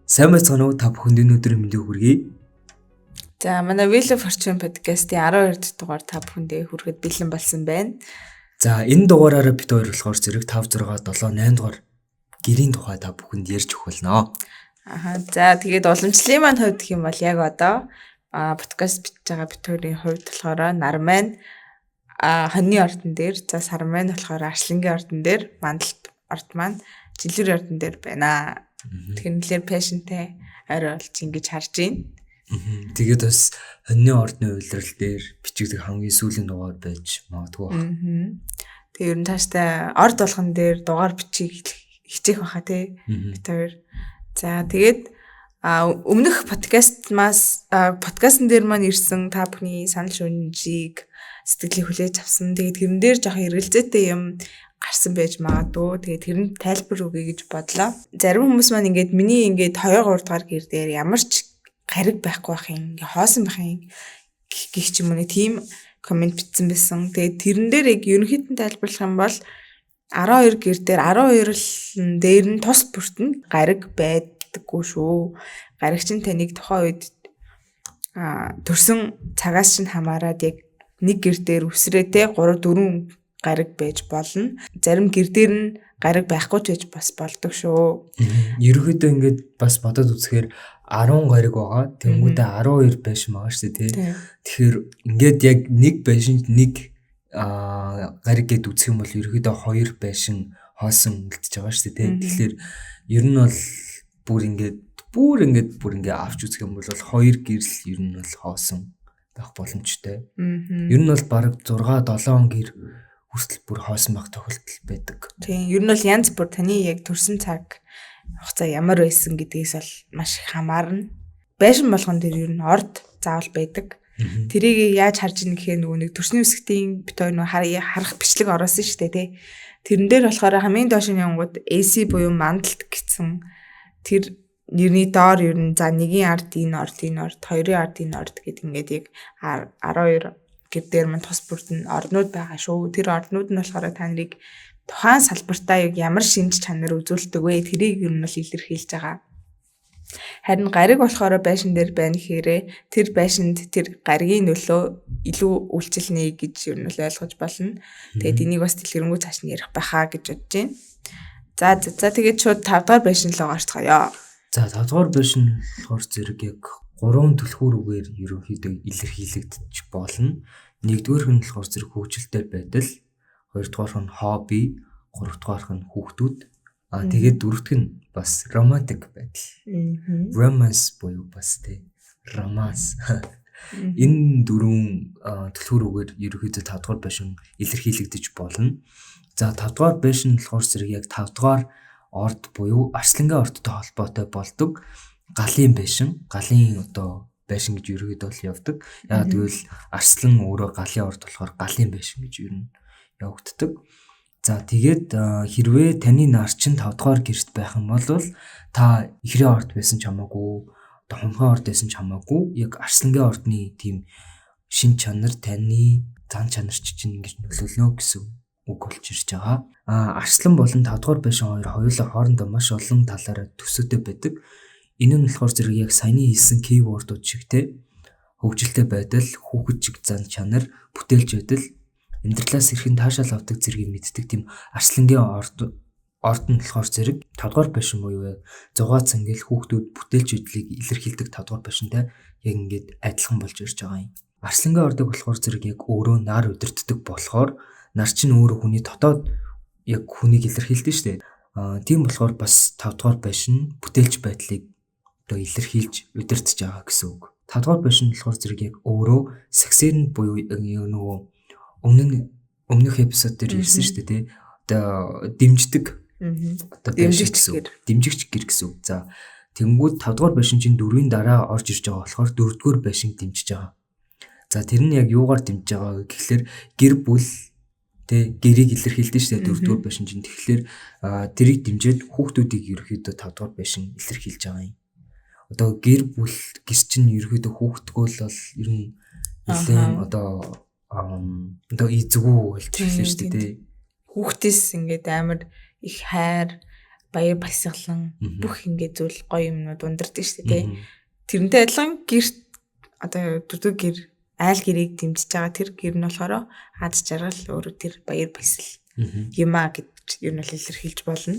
Сайн байцгаана уу? Та бүхэнд энэ өдрийн мэндийг хүргэе. За манай Wheel of Fortune podcast-ийн 12 дахь дугаар та бүхэндээ хүрэхэд бэлэн болсон байна. За энэ дугаараараа бид хоёр болохоор зэрэг 5 6 7 8 дугаар гэрийн тухай та бүхэнд ярьж өгөх болно. Аха. За тэгээд уламжлалын маань хувьд гэх юм бол яг одоо подкаст бичиж байгаа бид хоёрын хувьд болохоор нар маань хоньны ордон дээр, за сар маань болохоор арслангийн ордон дээр, мандалт орд маань жилүүрийн ордон дээр байна. Тэгэхээр нэлээр passion-тэй ойр болж ингэж харж байна. Тэгээд бас хоньны ордны улирал дээр бичигдэх хамгийн сүүлийн дугаар байж магадгүй байна. Тэгээ ер нь тааштай орд болгон дээр дугаар бичих хичээх баха тий. Бид хоёр. За тэгээд өмнөх подкаст подкастн дээр маань ирсэн та бүхний санал шүнжийг сэтгэлийг хүлээж авсан. Тэгээд тэрэн дээр жоохон эргэлзээтэй юм гарсан байж магадгүй. Тэгээд тэрэнд тайлбар өгье гэж бодлоо. Зарим хүмүүс маань ингээд миний ингээд 2 3 дугаар гэр дээр ямар ч гариг байхгүй байх юм, ингээ хоосон байх юм гэх ч юм уу, тийм комент бичсэн байсан. Тэгээд тэрэн дээр яг ерөнхийд нь тайлбарлах юм бол 12 гэр дээр 12 л дээр нь тус бүрт нь гариг байдаггүй шүү. Гариг чинь таныг тухайн үед төрсөн цагаас чинь хамаарат яг нэг гэр дээр үсрээтэй 3 4 гариг байж болно. Зарим гэр дээр нь гариг байхгүй ч байж бас болдог шүү. Ерөнхийдөө ингээд бас бодоод үзэхээр 10 гариг байгаа. Тэнгүүдээ 12 байшин байгаа шүү дээ, тий. Тэгэхээр ингээд яг нэг байшинд нэг гариг гэд үзэх юм бол ерөнхийдөө 2 байшин хоосон үлдчихэж байгаа шүү дээ, тий. Тэгэхээр ер нь бол бүр ингээд авч үзэх юм бол 2 гэрэл ер нь бол хоосон байх боломжтой. Ер нь бол бараг 6 7 гэр хүртэл бүр хоосон байх тохиолдол байдаг. Тийм, ер нь бол янз бүр таны яг төрсэн цаг хугацаа ямар байсан гэдгээс бол маш их хамаарна. Байшин болгон дээр ер нь орд заавал байдаг. Тэрийг яаж харж ийн гэхээр нөгөө нэг төрсний үсгтийн бит хоёр нөгөө харах бичлэг оруулсан шүү дээ, тий. Тэрэн дээр болохоор хамгийн доош нь явангууд AC буюу мандалт гэсэн тэр нэрний доор ер нь за нэгийн ард энэ орд энэ орд, хоёрын ард энэ орд гэд ингээд яг 12 гэр дээр мань тус бүрд нь орнууд байгаа шүү. Тэр орнууд нь болохоор та нарыг тухайн салбартаа яг ямар шинж чанар үзүүлдэг вэ? Тэрийг ер нь бол илэрхийлж байгаа. Харин гариг болохоор байшин дээр байна гэхээрээ тэр байшинд тэр гаригийн нөлөө илүү үйлчилнэ гэж ер нь бол ойлгож болно. Тэгээд энийг бас дэлгэрэнгүй цааш нь ярих байхаа гэж бодож байна. За за тэгээд шууд 5 дугаар байшин руу гарцгаая. За 5 дугаар байшин болохоор зэрэг яг 3 түлхүүр үгээр ерөнхийдөө илэрхийлэгдэж болно. Нэгдүгээрх нь болохоор зэрэг хөгжилтэй байдал, хоёрдугаарх нь хобби, гуравдугаарх нь хүүхдүүд, тэгээд дөрөвдүг нь бас романтик байдал. Romance буюу бас тий романс. Энэ дөрвөн түлхүүр үгээр ерөнхийдөө 5 дугаар байшин илэрхийлэгдэж болно. За 5 дугаар байшин болохоор зэрэг яг 5 дугаар орд буюу арслангийн ордтой холбоотой болдог. Галын байшин, галын одоо байшин гэж ерөнхийдөө бол явдаг. Яг тэгвэл арслан өөрөө галын орд болохоор галын байшин гэж ер нь явагддаг. За тэгээд хэрвээ таны нар чинь 5 дугаар гэрт байх юм бол та ихрийн орд байсан ч хамаагүй, одоо хумхын орд байсан ч хамаагүй, яг арслангийн ордны тийм шин чанар таны зан чанар чинь ингэж нөлөөлнө гэсэн үг болж ирж байгаа. Арслан болон 5 дугаар байшин хоёр хоёулаа хоорондоо маш олон талаараа төсөөтэй байдаг. Энэ нь болохоор зэрэг яг саяны хэлсэн keyword-ууд шиг те хөгжилтэй байдал, хүүхэд шиг зан чанар, бүтээлч байдал, амьдралаас хэрхэн таашаал авдаг зэргийг мэддэг тийм арслангийн орд нь болохоор зэрэг 5 дугаар байшин буюу яг зугаа цангил хүүхдүүд бүтээлч байдлыг илэрхийлдэг 5 дугаар байшинтай яг ингээд адилхан болж ирж байгаа юм. Арслангийн ордог болохоор зэрэг яг өөрөө нар удирддаг болохоор нар чинь өөрөө хүний дотоод яг хүнийг илэрхийлдэг шүү дээ. Тийм болохоор бас 5 дугаар байшин бүтээлч байдлыг одоо илэрхийлж удирдах байгаа гэсэн үг. 5 дугаар байшин болохоор зэрэг яг өөрөө саксерн буюу нөгөө өмнөх эпизод дээр ирсэн шүү дээ, тий. Одоо дэмждэг. Одоо дэмжигч гэр. Дэмжигч гэр гэсэн үг. За тэнгүүд 5 дугаар байшин чинь 4-ийн дараа орж ирж байгаа болохоор 4 дугаар байшин дэмжиж байгаа. За тэр нь яг юугаар дэмжиж байгаа вэ гэхлээр гэр бүл тэ гэрийг илэрхийлдэг шүү дээ 4 дугаар байшин чинь. Тэгэхээр тэрийг дэмжиж хүүхдүүдийг ерөнхийдөө 5 дугаар байшин илэрхийлж байгаа юм. Одоо гэр бүл гэр чинь ерөнхийдөө хүүхдгөө л бол ер нь нэлээд одоо эзгүй болж эхэлнэ шүү дээ, тий. Хүүхдээс ингээд амар их хайр Баяр баясгалан бүх ингээд зүйл гоё юмнууд ундардаг шүү дээ, тий. Тэрнтэй адилхан гэрт одоо дөрөвдүгээр гэр айл гэрийг дэмжиж байгаа тэр гэр нь болохоор аз жаргал өөрөө тэр баяр баясгал юм а гэж ер нь бол илэрхийлж болно.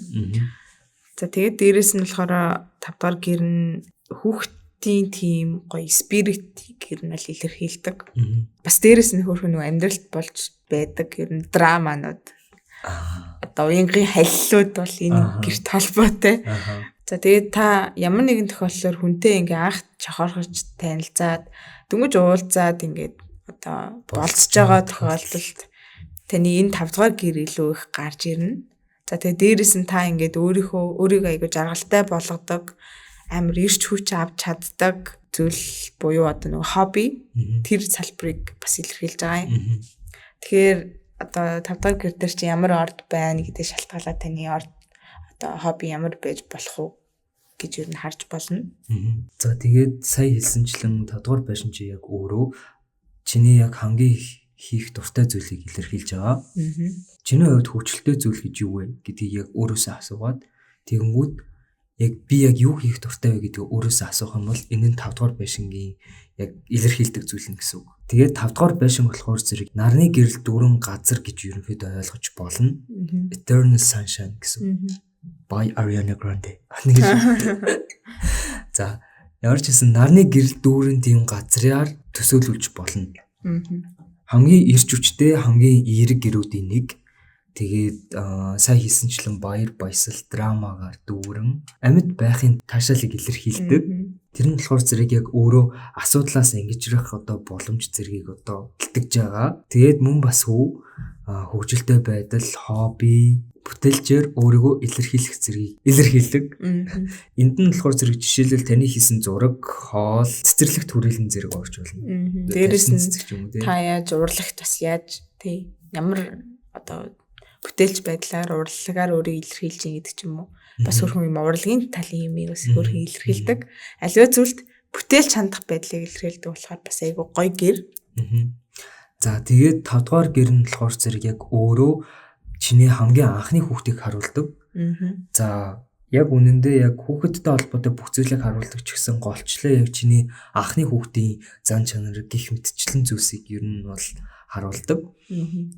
За тэгээд дээрэс нь болохоор 5 дугаар гэр нь хүүхдийн тийм гоё spirit гэр нь бол илэрхийлдэг. Бас дээрэс нь хөөрхөн нөгөө амьдралд болж байдаг ер нь драманууд. Одоо уянгийн халилууд бол энэ гэрт холбоотой. За тэгээд та ямар нэгэн тохиолдлоор хүнтэй ингээ анх чохорхож танилцаад дөнгөж уулзаад ингээд одоо болцож байгаа тохиолдолд таны энэ 5 дугаар гэр илүү их гарч ирнэ. За тэгээд дээрэс нь та ингээд өөрийгөө айгу жаргалтай болгодог, амар ирч хүч авч чаддаг зүйл буюу одоо нөгөө хобби тэр салбарыг бас илэрхийлж байгаа юм. Тэгэхээр одоо 5 дугаар гэр дээр чи ямар орд байна гэдэг шалтгаалаад таны орд одоо хобби ямар байж болох уу гэж ер нь харж болно. За тэгээд сая хэлсэнчлэн 5 дугаар байшин чи яг өөрөө чиний яг хамгийн их хийх дуртай зүйлийг илэрхийлж байгаа. Чиний хувьд хөгжилтэй зүйл гэж юу вэ гэдгийг яг өөрөөсөө асуугаад тэгэнгүүт яг би яг юу хийх дуртай вэ гэдгийг өөрөөсөө асуух юм бол энэ нь 5 дугаар байшингийн яг илэрхийлдэг зүйл нь гэсэн үг. Тэгээд 5 дугаар байшин болохоор зэрэг нарны гэрэл дүүрэн газар гэж ерөнхийдөө ойлгож болно. Eternal Sunshine гэсэн. By Ariana Grande. За ямар ч гэсэн нарны гэрэл дүүрэн тийм газраар төсөөлүүлж болно. Хамгийн ирч хүчтэй, хамгийн эерэг гэрүүдийн нэг. Тэгээд сая хийсэнчлэн баяр баясгал драмагаар дүүрэн амьд байхын таашаалыг илэрхийлдэг. Тэр нь болохоор зэрэг яг өөрөө асуудлаас ангижрах одоо боломж зэргийг одоо бэлтгэж байгаа. Тэгээд мөн бас хөгжилтэй байдал, хобби, бүтээлчээр өөрийгөө илэрхийлэх зэргийг илэрхийлдэг. Энд нь болохоор зэрэг жишээлбэл таны хийсэн зураг, хоол, цэцэрлэгт хүрээлэн зэрэг орж болно. Дээрээс нь та яаж урлагт бас яаж тий ямар одоо бүтээлч байдлаар урлагаар өөрийгөө илэрхийлж ийн гэдэг ч юм уу. Бас хөрхөн юм урлагийн талын юмыг бас хөрхөн илэрхийлдэг. Аливаа зүйлд бүтээлч хандах байдлыг илэрхийлдэг болохоор бас айгүй гоё гэр. За тэгээд 5 дугаар гэр нь болохоор зэрэг яг өөрөө чиний хамгийн анхны хүүхдийг харуулдаг. За яг үнэндээ яг хүүхэдтэй холбоотой бүх зүйлийг харуулдаг ч гэсэн голчлоо яг чиний анхны хүүхдийн зан чанар гих мэтчлэн зүйлсийг ер нь бол харуулдаг.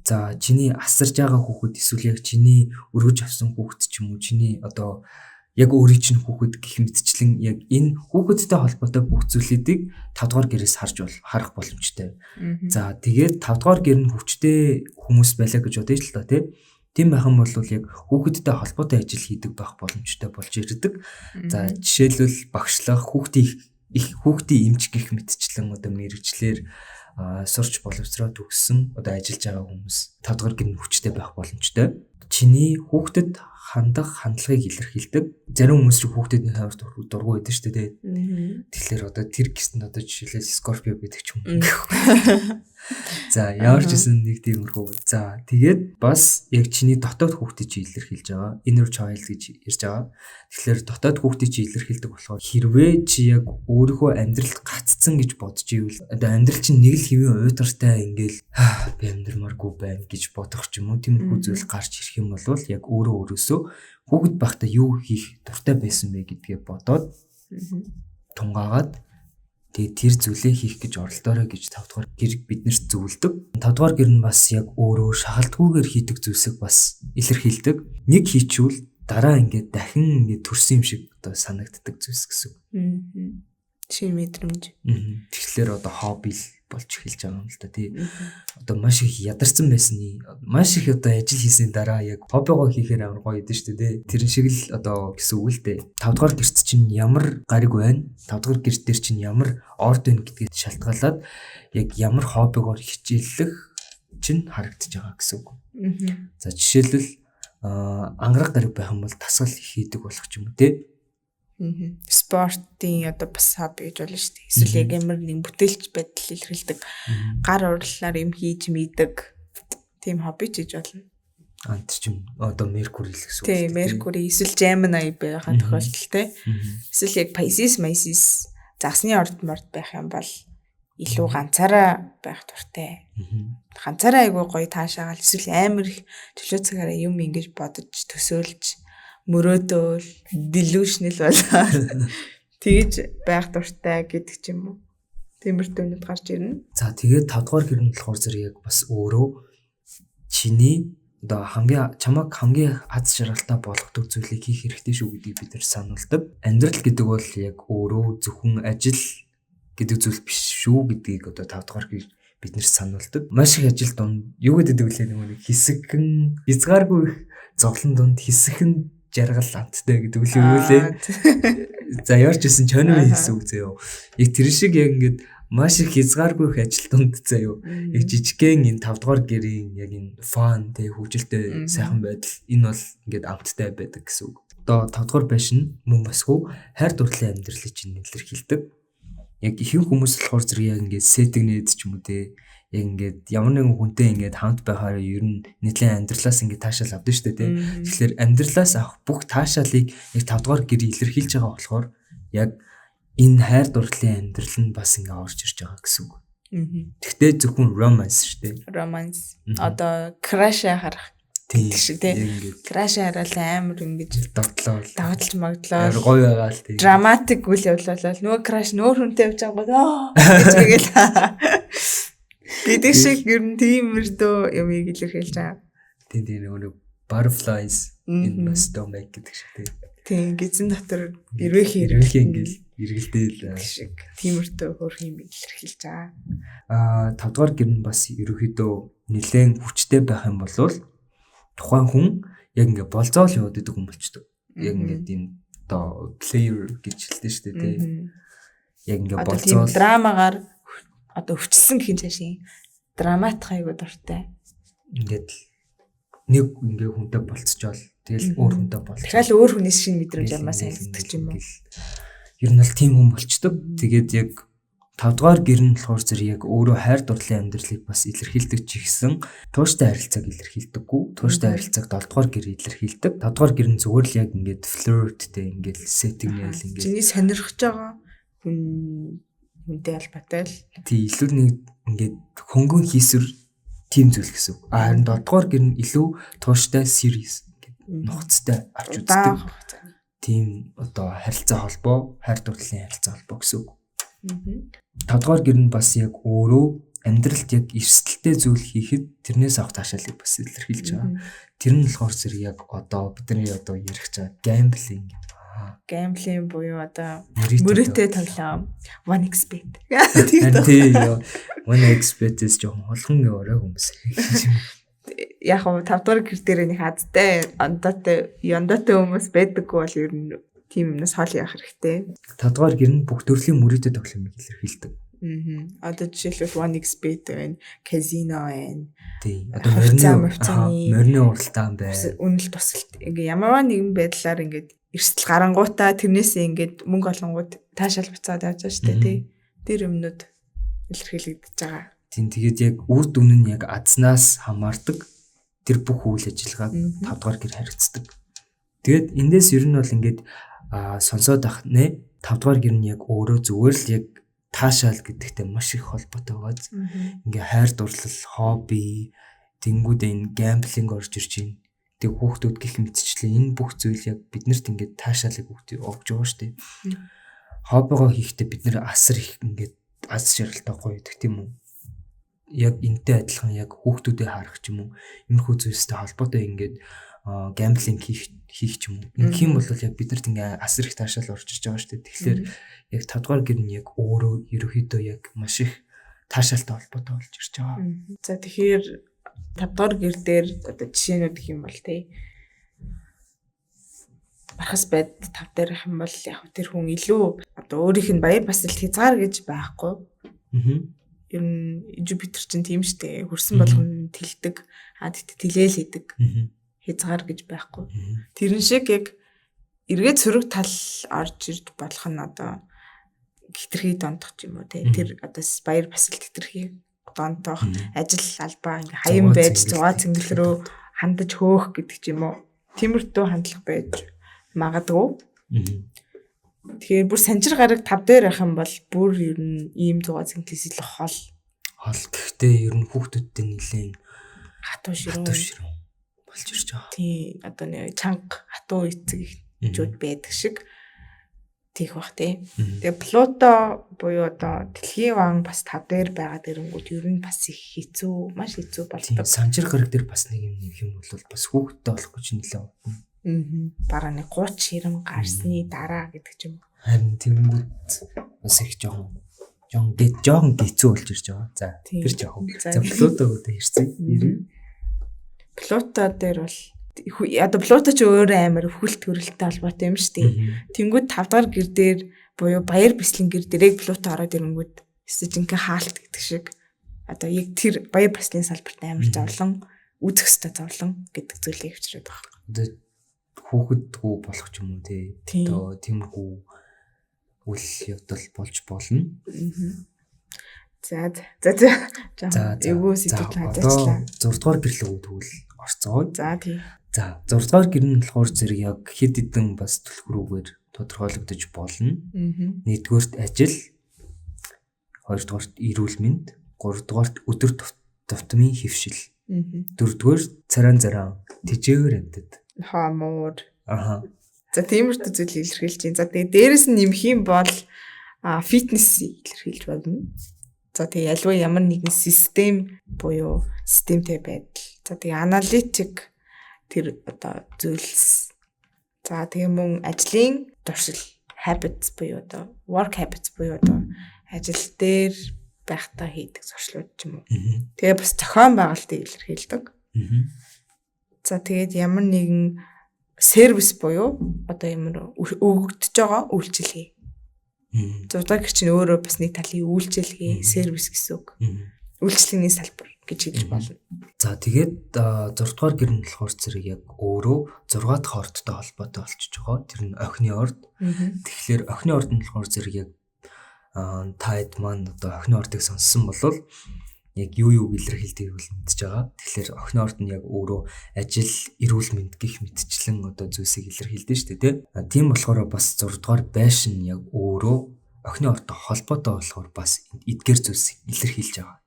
За чиний асарж байгаа хүүхэд эсвэл яг чиний өргөж авсан хүүхэд ч юм уу чиний одоо яг өөрийн чинь хүүхэд гих мэтчлэн яг энэ хүүхэдтэй холбоотой бүх зүйлүүдийг 5 дугаар гэрээс харах боломжтой. За тэгээд 5 дугаар гэр нь хүчтэй хүмүүс байлаа гэж бодъё л доо тий. Тийм байх юм бол яг хүүхэдтэй холбоотой ажил хийдэг байх боломжтой болж ирдэг. За жишээлбэл багшлах, хүүхдийн эмч гих мэтчлэн одоо мэрэгчлэр сурч боловсроо төгссөн одоо ажиллаж байгаа хүмүүс 5 дугаар гэр нь хүчтэй байх боломжтой. Чиний хүүхдэд хандах хандлагыг илэрхийлдэг. Зарим хүмүүс чинь хүүхдэд нэг амар дургүй байдаг шүү дээ. Тэгэхээр одоо тэр гэрт нь одоо жишээлбэл Scorpio гэдэг ч юм уу. За ямар ч гэсэн нэг тиймэрхүү. За тэгээд бас яг чиний дотоод хүүхдийг чи илэрхийлж байгаа. Inner child гэж ярьж байгаа. Тэгэхээр дотоод хүүхдийг чи илэрхийлдэг болохоор хэрвээ чи яг өөрийнхөө амьдралд гаццсан гэж бодож ивэл одоо амьдрал чинь нэг л хэвийн уйтгартай ингээл би амьдрмааргүй байна гэж бодох ч юм уу. Тиймэрхүү зүйл гарч ирэх юм бол яг өөрөө өөрөөсөө хүүхэд байхдаа юу хийх дуртай байсан бэ гэдгээ бодоод тунгаагаад тэгээд тэр зүйлээ хийх гэж оролдоорой гэж 5 дугаар гэр биднэрт зөвлөдөг. 5 дугаар гэр нь бас яг өөрөө шахалтгүйгээр хийдэг зүйлсийг бас илэрхийлдэг. Нэг хийчүүл дараа ингээд дахин ингээд төрсөн юм шиг одоо санагддаг зүйлс гэсэн. Шинэ мэдрэмж. Тэгэхээр одоо хобби болж эхэлж байгаа юм л да тий. Одоо маш их ядарсан байсны маш их одоо ажил хийсний дараа яг хоббигоо хийхээр амар гоё идэв шүү дээ тий. Тэрэн шиг л одоо гэсэн үг л дээ. 5 дугаар гэрт чинь ямар гариг байна? 5 дугаар гэрт дээр чинь ямар орд байна гэдгийг шалтгаалаад яг ямар хоббигоор хичээллэх чинь харагдаж байгаа гэсэн үг. За жишээлбэл ангараг гариг байх юм бол дасгал хийдэг болох ч юм уу тий. Спортын одоо бас хобби гэж болно шүү дээ. Эсвэл яг ямар нэг бүтээлч байдал илэрхийлдэг. Гар урлалаар юм хийж мийдэг. Тийм хобби ч гэж болно. Тэр чинь одоо Меркури л гэсэн үг. Тийм, Меркури эсвэл Gemini байгаа тохиолдол те. Эсвэл яг Pisces, Pisces загсны орд морд байх юм бол илүү ганцаараа байх дуртай. Ганцаараа айгүй гоё таашаагаал эсвэл амар их чөлөө цагаараа юм ингэж бодож төсөөлж Мөрөөдөөл, delusional болоо. Тэгж байх дуртай гэдэг ч юм уу. Тиймэрхүү юмнууд гарч ирнэ. За тэгээд 5 дугаар гэр нь болохоор зэрэг яг бас өөрөө чиний одоо хамгийн чамайг хамгийн аз жаргалтай болгодог зүйлийг хийх хэрэгтэй шүү гэдгийг бид нар сануулдаг. Амьдрал гэдэг бол яг өөрөө зөвхөн ажил гэдэг зүйл биш шүү гэдгийг одоо 5 дугаар гэр бид нар сануулдаг. Маш их ажил дунд юу гэдэг вэ нөгөө нэг хэсэгхэн хязгааргүй их зовлон дунд хэсэгхэн жаргал амттай гэдэг үл юу лээ. За ярьж исэн чоноо хийсэн үг заяо. Яг тэр шиг яг ингээд маш их хязгааргүй их ажил дунд заяо. Яг жижигхэн энэ 5 дугаар гэрийн яг энэ фан тэ хөгжилтэй сайхан байдал энэ бол ингээд амттай байдаг гэсэн үг. Одоо 5 дугаар байшин мөн басгүй хайр дурлалын амьдралыг чинь илэрхийлдэг. Яг ихэнх хүмүүс болохоор зэрэг яг ингээд сэтгнэд ч юм уу те яг ингээд ямар нэгэн хүнтэй ингээд хамт байхаар ер нь нийтлэн амьдралаас ингээд таашаал авдаг шүү дээ те. Тэгэхээр амьдралаас авах бүх таашаалыг яг 5 дугаар гэр илэрхийлж байгаа болохоор яг энэ хайр дурлалын амьдрал нь бас ингээд орж ирж байгаа гэсэн үг. Тэгтээ зөвхөн romance шүү дээ. Romance. Одоо crush-аа харах гэдэг шиг тий. Crush хараал амар ингэж догтлоо. Догтлж магдлоо. Амар гоё байгаа л тий. Драматик үйл явдал болол нөгөө crush нөөр хүнтэй явж байгаа гоо гэж тэгэл гэдэг шиг ер нь тиймэрдүү юмыг илэрхийлж байгаа. Тийм тийм нөгөө butterflies in my stomach гэдэг шиг тий. Тийм гизэн дотор эрвэх эрвэх ингээл эргэлдээл шиг тиймэрдүү хөөрх юм илэрхийлж байгаа. Аа 5 дугаар гэр нь бас ерөөхдөө нэлээд хүчтэй байх юм бол тухайн хүн яг ингээ болзоол яваад идэг хүн болчдөг. Яг ингээд ийм одоо player гэж хэлдэг шүү дээ тий. Яг ингээ болзоол драмагаар одоо өвчлсөн гэх юм цаашийн драматик айгуу дуртай. Ингээд нэг ингээ хүнтэй болцчоол тэгэл өөр хүнтэй болцоо. Дахиад өөр хүнээс шинэ мэдрэмж ямаа санагддаг ч юм уу. Ер нь бол тийм хүн болчдөг. Тэгээд яг 5 дугаар гэр нь болохоор зэрэг яг өөрөө хайр дурлалын амьдралыг бас илэрхийлдэг ч ихсэн тууштай харилцааг илэрхийлдэггүй. Тууштай харилцааг 7 дугаар гэр илэрхийлдэг. 5 дугаар гэр нь зүгээр л яг ингээд флирттэй ингээд сеттинг нэл ингээд чиний сонирхож байгаа хүн хүнтэй холбоотой л. Тий, илүү нэг ингээд хөнгөн хийсвэр тийм зүйл гэсэн үг. А харин 7 дугаар гэр нь илүү тууштай serious ингээд нухацтай авч үздэг. Тийм одоо харилцаа холбоо, хайр дурлалын харилцаа холбоо гэсэн үг. 5 дугаар гэр нь бас яг өөрөө амьдралд яг эрсдэлтэй зүйл хийхэд тэрнээс авах таашаалыг бас илэрхийлж байгаа. Тэр нь болохоор зэрэг яг одоо бидний одоо ярих чаа gambling. Gambling буюу одоо мөрөөтэй тоглоом 1xbet. Тийм ёо. 1xbet-с жоохон холхон яваарай хүмүүс. Яг нь 5 дугаар гэр дээр нэг хазтай, ондоотой, ёндоотой хүмүүс байдаггүй бол ер нь тийм юмнаас хол явах хэрэгтэй. 5 дугаар гэр нь бүх төрлийн мөрөөтэй тоглоомыг илэрхийлдэг. Одоо жишээлбэл 1xbet байна, казино байна. Тийм. Одоо морины уралдаан байна. Үнэл тусалт. Ингээ ямарваа нэгэн байдлаар ингээд эрсдэл гарангуудаа тэрнээсээ ингээд мөнгө олонгууд таашаал буцаад явж байгаа шүү дээ, тий. Тэр юмнууд илэрхийлэгдэж байгаа. Тийм. Тэгээд яг үр дүн нь яг азнаас хамаардаг. Тэр бүх үйл ажиллагааг 5 дугаар гэр харьцдаг. Тэгээд эндээс ер нь бол ингээд сонсоод ах нэ 5 дугаар гэр нь яг өөрөө зүгээр л яг таашаал гэдэгтэй маш их холбоотой байгааз. Ингээ хайр дурлал, хобби, тэнгүүд энэ гамблинг орж ирж байна. Тэг хүүхдүүд гих мэтчлээ энэ бүх зүйл яг биднэрт ингээд таашаалыг өгч байгаа шүү дээ. Хоббигоо хийхдээ бид нэр асар их ингээд аз жаргалтай гоё гэдэг тийм үү? Яг энтэй адилхан яг хүүхдүүдэд харах ч юм уу, иймэрхүү зүйлстэй холбоотой ингээд гамблинг хийх ч юм уу. Ингэх юм бол яг биднэрт ингээ асар их таашаал орж ирж байгаа шүү дээ. Тэгэхээр яг 5 дугаар гэр нь яг өөрөө ерөөхдөө яг маш их таашаалтай холбоотой болж ирж байгаа. За тэгэхээр 5 дугаар гэр дээр одоо жишээнүүд гэх юм бол тий. Бархас байд 5 дээр их юм бол яг тэр хүн илүү одоо өөрийнх нь баяр басалт хязгаар гэж байхгүй. Ер нь Юпитер чинь тийм штэ. Хөрсөн болгон тэлдэг. А тэгтээ тэлээл хийдэг. Хязгаар гэж байхгүй. Тэрэн шиг яг эргээд сөрөг тал орж ирж болох нь одоо хитрхи дондох юм уу те. Тэр одоо баяр басалт хитрхи донтох, ажил албаа ингээ хаян байж зугаа цэнгэл рүү хандаж хөөх гэдэг ч юм уу. Тиймэрхүү хандлага байж магадгүй. Тэгэхээр бүр санжир гараг 5 дээр байх юм бол бүр ер нь ийм зугаа цэнгэлээс илүү хол. Хол гэхдээ ер нь хүүхдүүдтэй нэлээд хатуу ширүүн. Болж ирж байгаа. Тийм, одоо нэг чанга хатуу эцэг эхчүүд байдаг шиг тийх бах тий. Тэгээ Плуто буюу одоо дэлхийн ван бас 5 дээр байгаа дэрэнгүүд ер нь бас их хэцүү, маш хэцүү болдог. Санжир гараг дээр бас нэг юм нэмэх юм бол бас хүүхэдтэй болох гэж нэлээд удна. Бараг нэг 30 90 гарсны дараа гэдэг ч юм. Харин тэгэнгүүт бас их жоохон жоохон хэцүү болж ирж байгаа. За тэр жоохон. За Плуто үүдээ ирсэн. Плуто дээр бол одоо Плуто ч өөрөө амар өвхөлт төрөлтэй холбоотой юм шүү дээ. Тэнгүүд 5 дахь гэр дээр буюу баяр бяцлан гэр дээрээ Плуто ороод ирэнгүүт эсвэл жинхэнэ хаалт гэдэг шиг одоо яг тэр баяр бяцлын салбарт амар зовлон, үзэх ёстой зовлон гэдэг зүйлийг авчираад байгаа. Одоо хүүхэдгүй болох ч юм уу те. Одоо тиймэрхүү үйл явдал болж болно. За за за. Эвгүй сэтгэл хазаачлаа. 6 дугаар гэрлэг тэгвэл орцгоо. За тий. За 6 дугаар гэр нь болохоор зэрэг яг хэд хэдэн бас түлхүүрүүгээр тодорхойлогдож болно. Нэгдүгээрт ажил, хоёрдугаарт эрүүл мэнд, гуравдугаарт өдөр тутмын хэвшил. Дөрөвдүгээр царайн зараа тэжээвэр амьтад. Хаа муур. Аха. За тиймэрхүү зүйл илэрхийлж байна. За тэгээ дээрэс нь нэмэх юм бол фитнес илэрхийлж болно. За тэгээ ялгүй ямар нэгэн систем буюу системтэй байдал. За тэгээ аналитик тэр одоо зүйлс. За тэгээ мөн ажлын туршил habits буюу одоо work habits буюу одоо ажил дээр байхдаа хийдэг зуршлууд ч юм уу. Тэгээ бас зохион байгуулалтыг илэрхийлдэг. За тэгээд ямар нэгэн сервис буюу одоо ямар өгөгдөж байгаа үйлчилгээ. Зурдаг чинь өөрөө бас нэг талын үйлчилгээ, сервис гэсэн үг. Үйлчилгээний салбар гэж хэлж болно. За тэгээд 6 дугаар гэр нь болохоор зэрэг яг өөрөө 6 дахь ордтой холбоотой болчихж байгаа. Тэр нь охины орд. Тэгэхээр охины орд нь болохоор зэрэг яг та хэд маань одоо охины ордыг сонссон бол яг юу илэрхийлдгийг бол мэдж байгаа. Тэгэхээр охины орд нь яг өөрөө ажил, эрүүл мэнд гих мэтчлэн одоо зүйлсийг илэрхийлдэж шүү дээ, тий. Тийм болохоор бас 6 дугаар байшин яг өөрөө охины ордтой холбоотой болохоор бас эдгээр зүйлсийг илэрхийлж байгаа.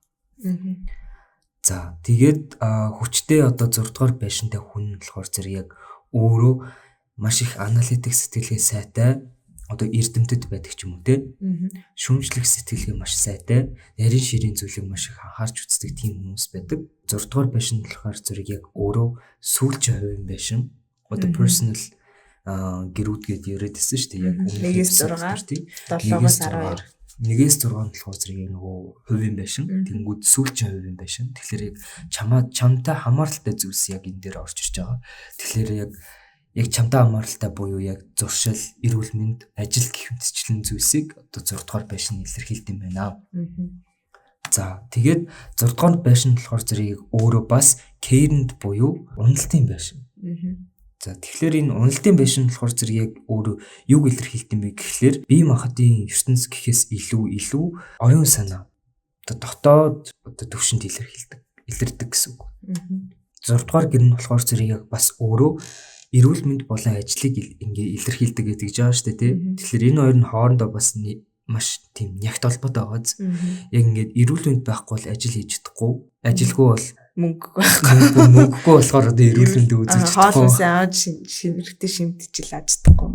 За тэгээд хүчтэй одоо 6 дугаар байшинтай хүн болохоор зэрэг яг өөрөө маш их аналитик сэтгэлгээ сайтай, одоо эрдэмтэд байдаг ч юм уу те. Шүүмжлэх сэтгэлгээ маш сайтай, нарийн ширийн зүйлийг маш их анхаарч үздэг тийм хүмүүс байдаг. 6 дугаар байшин болохоор зэрэг яг өөрөө сүүлчийн хувийн байшин, одоо personal гэрүүд гээд яриад байсан шүү дээ. Яг 1-6, 7-12. 1-6 нь болохоор зэрэг нөгөө хувийн байшин, тэнгүүд сүүлчийн хувийн байшин. Тэгэхээр яг чамтай хамааралтай зүйлс яг энэ дээр орж ирж байгаа. Тэгэхээр яг чамтай хамааралтай буюу яг зуршил, эрүүл мэнд, ажил гэх мэтчлэн зүйлсийг одоо 6 дугаар байшин илэрхийлд юм байна. За тэгээд 6 дугаар байшин болохоор зэрэг өөрөө бас кейрэнд буюу уналтын байшин. За тэгэхээр энэ уналтын байшин болохоор зэрэг яг өөрөө юг илэрхийлт юм бэ гэхлээр бие махбодын ертөнц гэхээс илүү оюун санаа одоо дотоод одоо төвшөнд илэрдэг гэсэн үг. 6 дугаар гэр нь болохоор зэрэг яг бас өөрөө эрүүл мэнд болон ажлыг ингээ илэрхийлдэг гэдэг жаа шүү дээ, тий. Тэгэхээр энэ хоёр нь хоорондоо бас маш тийм нягт холбоотой байгааз. Яг ингээд эрүүл мэнд байхгүй бол ажил хийж чадахгүй, ажилгүй бол мөнгөгүй болохоор одоо эрүүл мэндээ үзүүлж чадахгүй. Хоол хүнсээ аваад шимэрхтээ шимтжил авч чадахгүй.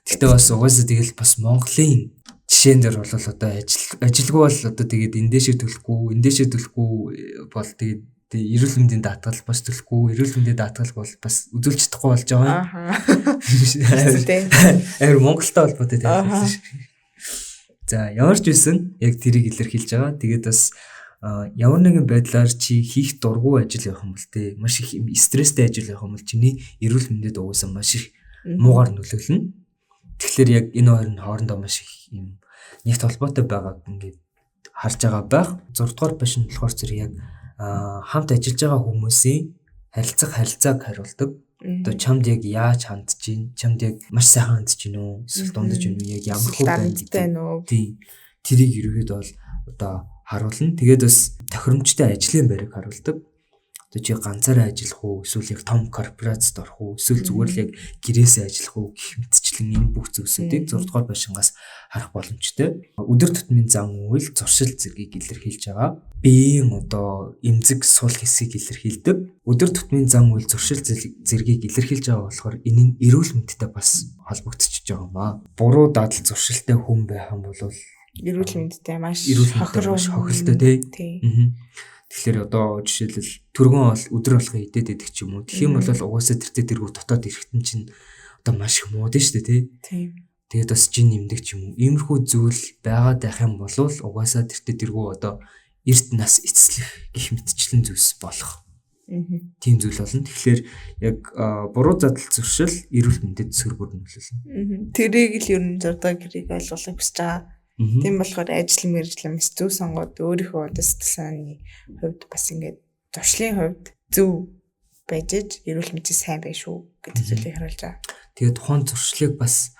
Гэхдээ бас угаасаа тэгэл бас Монголын жишээн дээр бол одоо ажилгүй бол одоо тэгээд эндээшээ төлөхгүй бол тэгээд эрүүл мэндийн даатгал бас төлөхгүй, эрүүл мэндийн даатгал бол бас үзүүлж чадахгүй болж байгаа юм. Амар Монголтой холбоотой тийм. За ямар ч байсан яг тэрийг илэрхийлж байгаа. Тэгээд бас ямар нэгэн байдлаар чи хийх дургүй ажил явах юм бол те маш их стресстэй ажил явах юм бол чиний эрүүл мэндэд угаасаа маш их муугар нөлөөлнө. Тэгэхээр яг энэ хоёр нь хоорондоо маш их юм нэгт холбоотой байгааг ингээд харж байгаа байх. 6 дугаар байшин болохоор зэрэг яг хамт ажиллаж байгаа хүмүүсийн харилцах харилцааг хариулдаг. Одоо чамд яг яаж хандж чинь, чамд яг маш сайхан хандж чинь үү, эсвэл дундаж юм уу, яг ямар хөө байна гэдэг. Тийм. Тэрийг ерөөхдөө бол одоо харуулна. Тэгээд бас тохиромжтой ажлын байрыг харуулдаг. Одоо чи ганцаараа ажиллах уу, эсвэл яг том корпорацид орох уу, эсвэл зүгээр л яг гэрээсээ ажиллах уу гэх мэтчлэн энэ бүх зүйлсүүдийг 6 дугаар байшингаас харах боломжтой. Өдөр тутмын зан үйл, зуршил зэргийг илэрхийлж байгаа. биеийн одоо эмзэг сул хэсгийг илэрхийлдэг. Өдөр тутмын зам үйл зуршил зэргийг илэрхийлж байгаа болохоор энэ нь эрүүл мэндтэй бас холбогдчихж байгаа юм аа. Буруу дадал зуршилтай хүн байх юм бол эрүүл мэндтэй маш хохиролтой тий. Тэгэхээр одоо жишээлбэл түргэн бол өдөр болгон идээд идэх ч юм уу. Тэгэх юм бол угаасаа тэртээ тэргүй дотоод эрэхтэн чинь одоо маш их мууд нь шүү дээ тий. Тийм. Тэгээд бас жин нэмдэг ч юм уу. Иймэрхүү зүйл байгаад байх юм бол угаасаа тэртээ тэргүй одоо эрт нас эцэслэх гих мэтчлэн зүйлс болох. Тийм зүйл болно. Тэгэхээр яг буруу задал зуршил эрүүл мэндэд сөргөөр нөлөөлнө. Тэрийг л ер нь 6 дахь гэрийг ойлгохыг хүсэж байгаа. Тийм болохоор ажил мэргэжил мэс зөв сонгоод өөрийнхөө одоо сэтгэл санааны хувьд бас ингээд зуршлын хувьд зөв байж иж эрүүл мэндийн сайн байх шүү гэдэг зүйлийг харуулж байгаа. Тэгээд тухайн зуршлыг бас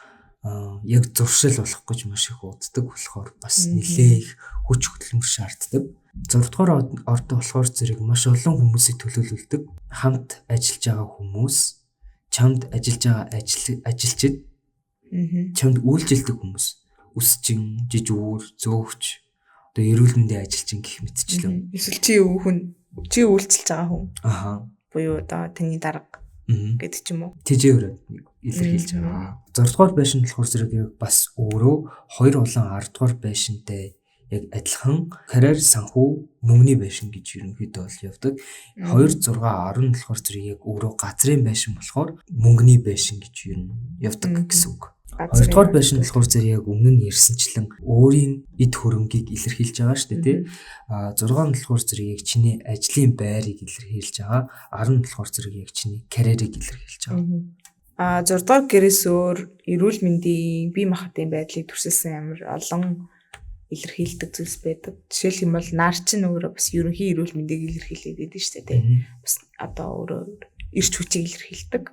яг зуршил болох гэж маш их уддаг болохоор бас нэлээ их хүч хөдөлмөр шаарддаг. 6 дугаар орд болохоор зэрэг маш олон хүмүүсийг төлөөлүүлдэг. Хамт ажиллаж байгаа хүмүүс, чамд ажиллаж байгаа ажилчид, чамд үйлчилдэг хүмүүс, үсчин, жижүүр, зөөгч, одоо эрүүл мэндийн ажилчин гэх мэтчлэн. Эсвэл чи хүн, чи үйлчилж байгаа хүн. Аха. Буюу одоо таны дарга гэдэг ч юм уу. Тэжээвэр илэрхийлж байгаа. 6 дугаар байшин болохоор зэрэг яг бас өөрөө 2 болон 10 дугаар байшинтай яг адилхан карьер санхүү мөнгөний байшин гэж ерөнхийдөө бол явдаг. 2 6 10 болохоор зэрэг яг өөрөө газрын байшин болохоор мөнгөний байшин гэж ер нь явдаг гэсэн үг. 2 дугаар байшин болохоор зэрэг яг өмнө нь ярьсанчлан өөрийн эд хөрөнгийг илэрхийлж байгаа шүү дээ тий. А 6 нь болохоор зэрэг яг чиний ажлын байрыг илэрхийлж байгаа. 10 нь болохоор зэрэг яг чиний карьерийг илэрхийлж байгаа. А 6 дугаар гэрээс өөр эрүүл мэндийн бие махбодын байдлыг төрсөлсөн амар олон илэрхийлдэг зүйлс байдаг. Жишээлх юм бол нар чинь өөрөө бас ерөнхий эрүүл мэндийг илэрхийлээд байдаг шүү дээ тий. Бас одоо өөрөө эрч хүчийг илэрхийлдэг.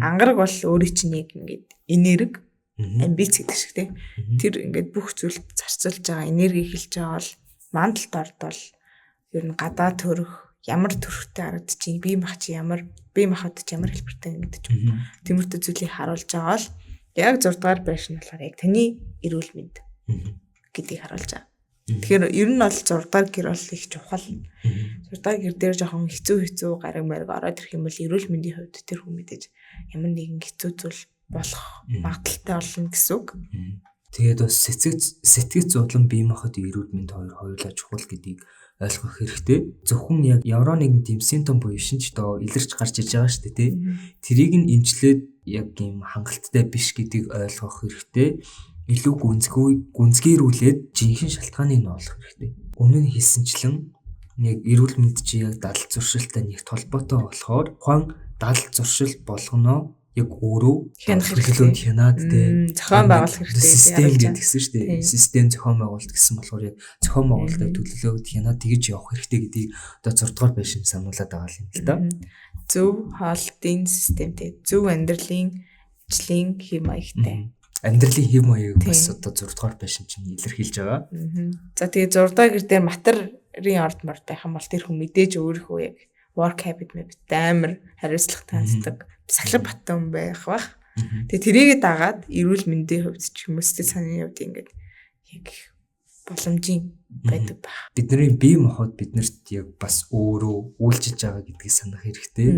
Ангараг бол өөрийн чинь яг ингээд энерги, амбиц гэдэг шиг тий. Тэр ингээд бүх зүйлд зарцуулж байгаа энерги хэлж байгаа бол мандалт орд бол ер нь гадаа төрөх ямар төрхтэй харагдчих, бие мах чи ямар бие махбод чи ямар хэлбэртэй гэдэг ч юм. Тиймэрхүү зүйлийг харуулж байгаа бол яг 6 дугаар байшин болохоор яг таны эрүүл мэнд гэдгийг харуулж байгаа. Тэгэхээр ер нь бол 6 дугаар гэр бол их чухал. 6 дугаар гэр дээр жоохон хэцүү гараг мариг ороод ирэх юм бол эрүүл мэндийн хувьд тэр хүн мэдээж ямар нэгэн хэцүү зүйл болох магадлалтай болно гэсэн үг. Тэгээд бас сэтгэц зудлан бие махбод эрүүл мэнд хоёр хоёулаа чухал гэдгийг ойлгох хэрэгтэй. Зөвхөн яг ямар нэгэн тийм симптом буюу шинж доо илэрч гарч иж байгаа шүү дээ тий. Тэрийг нь эмчлээд яг ийм хангалттай биш гэдгийг ойлгох хэрэгтэй. Илүү гүнзгийрүүлээд жинхэнэ шалтгааныг нь олох хэрэгтэй. Өмнө нь хэлсэнчлэн яг эрүүл мэнд чи яг дадал зуршилтай нэгт холбоотой болохоор тухайн дадал зуршил болгоно яг өөрөө хянах хянаад тий зохион байгуулах хэрэгтэй. Систем гэдгсэн шүү дээ. Систем зохион байгуулалт гэсэн болохоор яг зохион байгуулалтыг төлөвлөөд хянаад тэгж явах хэрэгтэй гэдгийг одоо 6 дугаар байшин сануулад байгаа юм л да. Зөв хоолтын системтэй, зөв амьдралын ажлын хэв маягтай. Амьдралын хэв маяг бас одоо 6 дугаар байшин чинь илэрхийлж байгаа. За тэгээ 6 дугаар гэр дээр матарын орд морд байх юм бол тэр хүн мэдээж өөрийнхөө яг work habit мэт амар хариуцлагатай ханддаг. Сахилга баттан байх бах. Тэгээ тэрийгэ дагаад эрүүл мэндийн хувьд ч юм уу сэтгэл санааны хувьд ингээд яг боломжийн байдаг байх. Бидний бие махбод биднэрт яг бас өөрөө үйлчилж байгаа гэдгийг санах хэрэгтэй.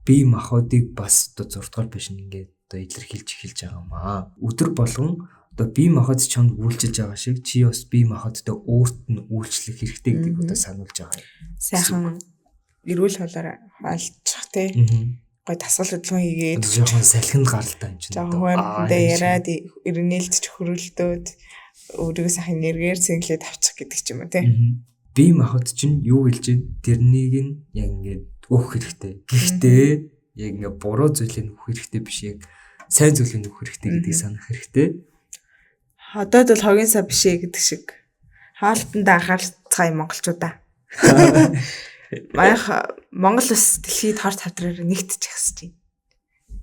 Бие махбодыг бас одоо 6 дугаар байшин ингээд одоо илэрхийлж эхэлж байгаа юм аа. Өдөр болгон одоо бие махбод чамд үйлчилж байгаа шиг чи бас бие махбодтой өөрт нь үйлчлэх хэрэгтэй гэдгийг одоо сануулж байгаа юм. Сайхан эрүүл хоолоор хоолчих тий. Гой дасгал хөдөлгөөн хийгээд жоохон салхинд гаралтай юм чинь. Жоохон хоймтой яриад эрнээлж хөрөлдөөд өөрийгөө сайхан энергиэр цэнгэлээд авчих гэдэг ч юм уу тий. Бие махбод чинь юу хэлж байна? Тэрнийг нь яг ингээд өөх хэрэгтэй. Гэхдээ яг ингээд буруу зүйлийг өгөх хэрэгтэй биш, яг сайн зүйлийг өгөх хэрэгтэй гэдгийг санах хэрэгтэй. Одоод бол хогийн сав биш ээ гэдэг шиг. Хоолтонд анхаарцгаая монголчуудаа. Манайх Монгол улс дэлхийд хор тавдраар нэгтчих гэсэн чинь.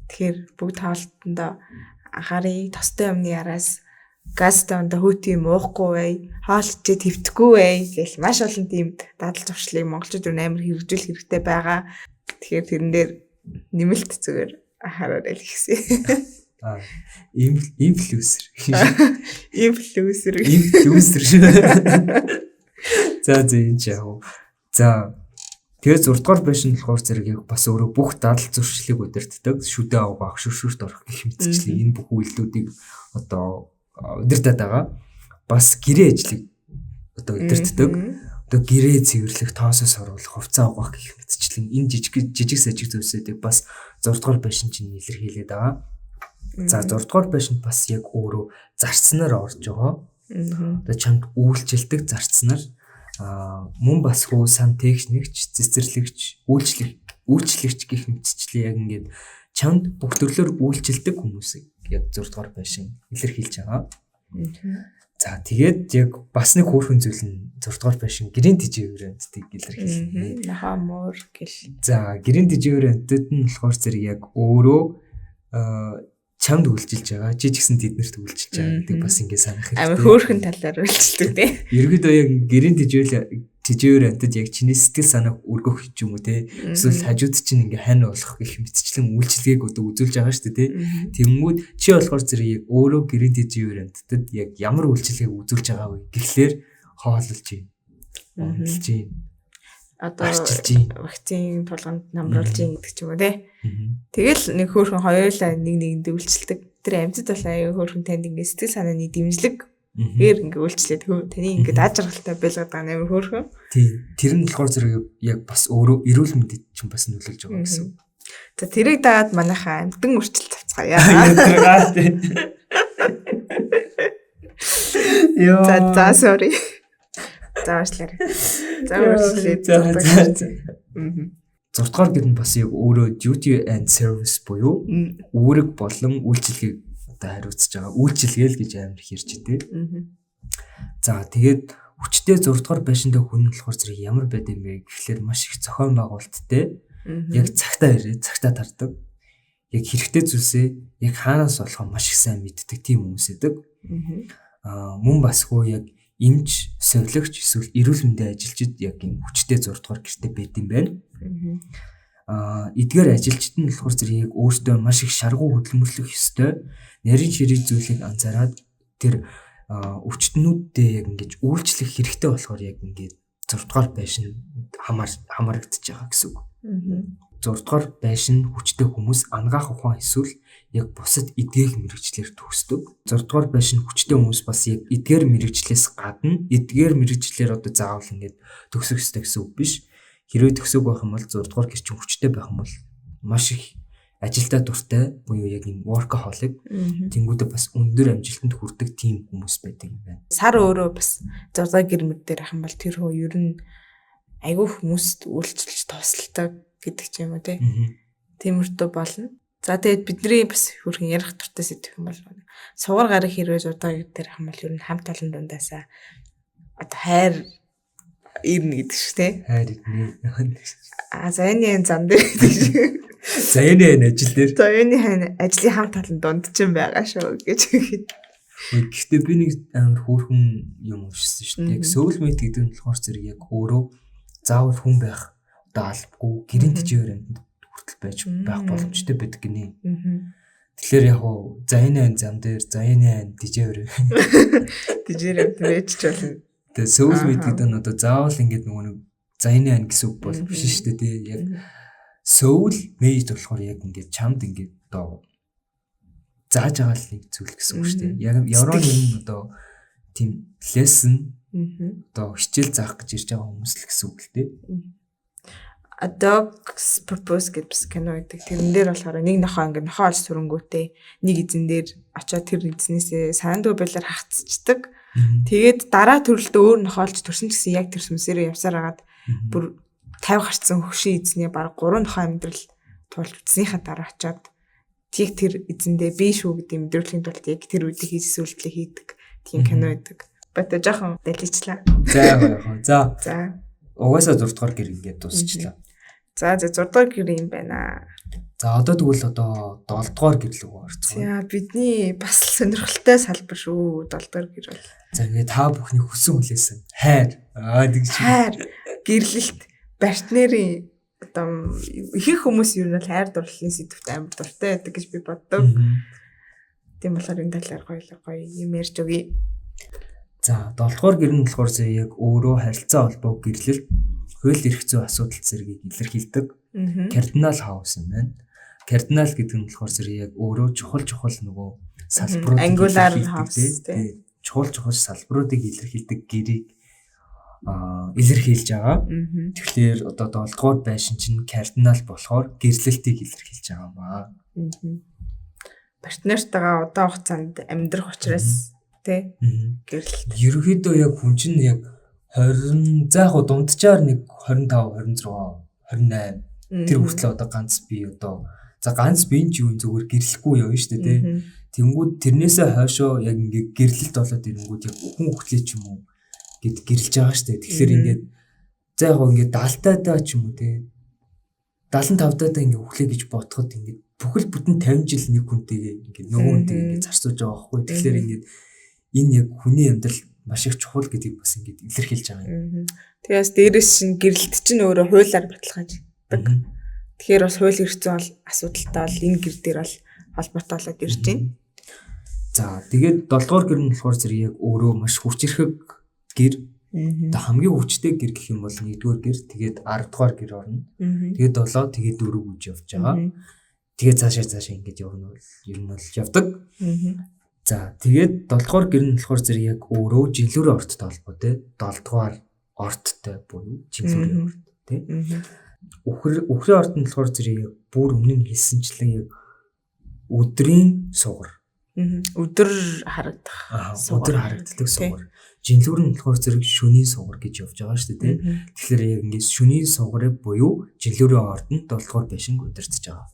Тэгэхээр бүгд хоолтондоо анхаарыг, тостой юмны араас газтай юмдаа хүүт юм уухгүй бай, хоол чичээ твдэхгүй бай гэл маш олон тийм дадал зуршлыг монголчууд өөр амар хэрэгжүүлэх хэрэгтэй байгаа. Тэгэхээр тэрэн дээр нэмэлт зүгээр анхаараарай л гэсэн. Инфлюенсер. Инфлюенсер. Инфлюенсер. За за энэ ч яг. За тэгээд 6 дугаар байшин болохоор зэрэг яг бас өөрөө бүх дадал зуршлыг удирддаг, шүдэ авах, шүршүрт орох гэх мэтчлэн энэ бүх үйлдэлүүдийг одоо удирдах байгаа. Бас гэрээ ажлыг одоо удирддаг. Одоо гэрээ цэвэрлэх, тоосоо соруулах, хувцас авах гэх мэтчлэн энэ жижиг жижиг сажиг зүйлсүүдийг бас 6 дугаар байшин чинь илэрхийлээд байгаа. За 6 дугаар байшинд бас яг өөрөө зарцнаар орж байгаа. Одоо чамд үйлчилдэг зарцнаар мөн бас хүү сантехникч, цэцэрлэгч, үйлчлэгч гэх мэтчлэн яг ингээд чамд бүх төрлөөр үйлчилдэг хүмүүсийг яг 6 дугаар байшин илэрхийлж байгаа. За тэгээд яг бас нэг хөөрхөн зүйл нь 6 дугаар байшин гэрийн тэжээвэр амьтдыг илэрхийлнэ. Нохоо муур гэл. За гэрийн тэжээвэр амьтад нь болохоор зэрэг яг өөрөө чамд үйлчилж байгаа. Чи ч гэсэн тэднэрт үйлчилж байгаа гэдэг бас ингэ санах хэрэгтэй. Амар хөөрхөн талаар үйлчилдэг тий. Ерөнхийдөө яг гэрийн тэжээвэр амьтад яг чиний сэтгэл санааг өргөх ч юм уу тий. Эсвэл хажууд чинь ингээ хань болох гэх мэтчлэн үйлчилгээг одоо үзүүлж байгаа шүү дээ тий. Тэнгүүд чи болохоор зэрэг яг өөрөө гэрийн тэжээвэр амьтдад яг ямар үйлчилгээг үзүүлж байгаа вэ гэхлээр хоололж байна. Онолж байна. Одоо вакцины тулганд намруулж ийн гэдэг ч юм уу тий. Тэгэл нэг хөөрхөн хоёулаа нэг нэгэндээ үйлчилдэг. Тэр амьтад бол аюу хөөрхөн танд ингээ сэтгэл санааны дэмжлэг ээр ингээ үйлчлээд таны ингээ дааж жаргалтай байлгаад байгаа амар хөөрхөн. Тий. Тэр нь болохоор зэрэг яг бас өөрөө эрүүл мэндэд чинь бас нөлөөлж байгаа гэсэн. За тэрийг дагаад манайхаа амьтан үрчлэл тавцгаая. Йоо. За sorry. За уучлаарай. За уучлаарай. За. 6 дугаар гэр нь бас яг өөрөө duty and service буюу үүрэг болон үйлчилгээг одоо хариуцж байгаа. Үйлчилгээ л гэж амар их ярьж идэв. За тэгээд хүчтэй 6 дугаар байшинтай хүн нь болохоор зэрэг ямар байд юм бэ гэхлээр маш их зохион байгуулалттай. Яг цагтаа ирээд цагтаа тардаг. Яг хэрэгтэй зүйлсээ яг хаанаас олохоо маш их сайн мэддэг тийм хүмүүс эдэг. Мөн басгүй яг эмч, совилогч эсвэл эрүүл мэндийн ажилчид яг ийм хүчтэй 6 дугаар гэрте байд юм байна. Эдгээр ажилчид нь болохоор зэрэг яг өөртөө маш их шаргуу хөдөлмөрлөх ёстой, нарийн ширээ зүйлийг анзаараад тэр өвчтнүүддээ яг ингэж үйлчлэх хэрэгтэй болохоор яг ингэж 6 дугаар байшин хамаарагдчихж байгаа гэсэн үг. 6 дугаар байшин хүчтэй хүмүүс ангаах ухаан эсвэл яг бусад эдгээх мэрэгчлэр төгсдөг. 6 дугаар байшин хүчтэй хүмүүс бас яг эдгээр мэрэгчлээс гадна эдгээр мэрэгчлэр одоо заавал ингэж төгсөх ёстой гэсэн үг биш. Хэрвээ төгсөөг байх юм бол 6 дугаар гэр чинь хүчтэй байх юм бол маш их ажилдаа дуртай буюу яг юм workaholic тэнгүүдээ бас өндөр амжилтанд хүрдэг тийм хүмүүс байдаг юм байна. Сар өөрөө бас 6 дугаар гэр мөр дээр ах юм бол тэр хөө ер нь айгүй хүмүүст үйлчилж тусалдаг гэдэг ч юм уу тий. Тиймэрхүү болно. За тэгээд бидний бас хөрхэн ярих дуртай сэдв юм бол сугар гараг хэрвээ 6 дугаар гэр дээр ах юм бол ер нь хамт олон дундаасаа одоо хайр ирнэ гэдэг шиг тий. Хайр ирнэ. А заяаны зам дээр гэдэг шиг. Заяаны ажил дээр. Заяаны ажлын хамт олон дунд ч юм байгаа шүү гэж хэлээд. Гэхдээ би нэг амар хөөрхөн юм уншсан шүү дээ. Яг soulmate гэдэг нь болохоор зэрэг яг өөрөө заавал хүн байх одоо албагүй гэрийн тэжээвэр амьтанд хүртэл байж байх боломжтой байдаг гинэ. Тэгэхээр яг уу заяаны зам дээр заяаны тэжээвэр тэжээвэр амьтан байж ч болно. Тэгээ soulmate гэдэг нь одоо заавал ингээд нөгөө нэг заяаны ан гэсэн үг бол биш шүү дээ тий. Яг soulmate болохоор яг ингээд чамд ингээд одоо зааж байгаа л нэг зүйл гэсэн үг шүү дээ. Яг ямар нэгэн одоо тийм lesson одоо хичээл заах гэж ирж байгаа хүмүүс л гэсэн үг л дээ. A Dog's Purpose гэдэг бас кино байдаг. Тэрэн дээр болохоор нэг нохоо ингээд нохоо олж сүрэнгүүтээ нэг эзэн дээр очиод тэр эзнээсээ санаандгүй байдлаар хагцчихдаг. Тэгээд дараа төрөлдөө өөр нохоо олж төрсөн ч гэсэн яг тэр сүнсээрээ явсаар хагаад бүр 50 гарцсан хөгшин эзнээ баг 3 нохоо амьдрал туулж үзснийхаа дараа очиод тийг тэр эзэндээ би шүү гэдэг мэдрүүлэхийн тулд яг тэр үедээ хийсэн үйлдэлээ хийдэг тийм кино байдаг. Бата жоохон даличлаа. За яг. За. За. Угаасаа 6 дугаар гэр ингээд дуусчлаа. За 6 дугаар гэр юм байна. За одоо тэгвэл одоо 7 дугаар гэр рүү орцгоо. За бидний бас л сонирхолтой салбар шүү 7 дугаар гэр бол. За ингээд та бүхний хүсэн хүлээсэн хайр. Аа тэгж. Хайр, гэрлэлт, партнерын одоо ихэнх хүмүүс ер нь бол хайр дурлалын сэдвт амар дуртай байдаг гэж би боддог. Тийм болохоор энэ талаар гоё юм ярьж өгье. За 7 дугаар гэр нь болохоор зэрэг яг өөрөө харилцаа холбоо гэрлэлт, хууль эрх зүйн асуудал зэргийг илэрхийлдэг. Cardinal house юм байна. Кардинал гэдэг нь болохоор зэрэг яг өөрөө чухал чухал нөгөө салбаруудыг Angular house тий. Чухал чухал салбаруудыг илэрхийлдэг гэрийг илэрхийлж байгаа. Тэгэхээр одоо 7 дугаар байшин чинь кардинал болохоор гэрлэлтийг илэрхийлж байгаа юм аа. Партнертайгаа удаан хугацаанд амьдрах учраас тий гэрлэлт. Ерөнхийдөө яг хүн чинь яг 20 за яг дунджаар нэг 25, 26, 28 тэр хүртэл одоо ганц бие одоо за ганц бие ч юу зүгээр гэрлэхгүй явна шүү дээ тий. Тэнгүүд тэрнээсээ хойшоо яг ингээ гэрлэлт болоод ирэнгүүд яг хүн хөхлөө ч юм уу гэд гэрэлж байгаа шүү дээ. Тэгэхээр ингээд за яг ингээд 70-тайдаа ч юм уу тий 75 тайдаа ингээ хөглөө гэж бодоход ингээд бүхэл бүтэн 50 жил нэг хүнтэйгээ ингээд нөгөө хүнтэйгээ ингээд зарцуулж байгаа байхгүй. Тэгэхээр ингээд энэ яг хүний амьдрал маш их чухал гэдгийг бас ингээд илэрхийлж байгаа юм. Тэгээс дээрэс чинь гэрэлт чинь өөрөө хуулиар баталгааждаг. Тэгэхээр бас хууль эрх зүйн бол асуудалтай бол энэ гэр дээр бол холбоотой болоод ирж байна. За тэгээд 7 дугаар гэр нь болохоор зэрэг яг өөрөө маш хүчирхэг гэр. Одоо хамгийн хүчтэй гэр гэх юм бол 1-р гэр, тэгээд 10-р гэр орно. Тэгээд 7, тэгээд 4 гэж явж байгаа. Тэгээд цаашаа ингэж явна бол ер нь бол явдаг. За тэгээд 7-р гэр нь болохоор зэрэг яг өөрөө жинлүүрийн орттой холбоотой. 7-р орттой буюу жинлүүрийн орт тий. Үхрийн орт нь болохоор зэрэг яг бүр өмнө нь хэлсэнчлэн яг өдрийн сугар. Өдөр харагдах. Өдөр харагддаг сугар. Жинлүүр нь болохоор зэрэг шөнийн сугар гэж явж байгаа шүү дээ. Тэгэхээр яг ингээд шөнийн сугарыг буюу жинлүүрийн орд нь 7 дугаар байшинг удирдах байгаа.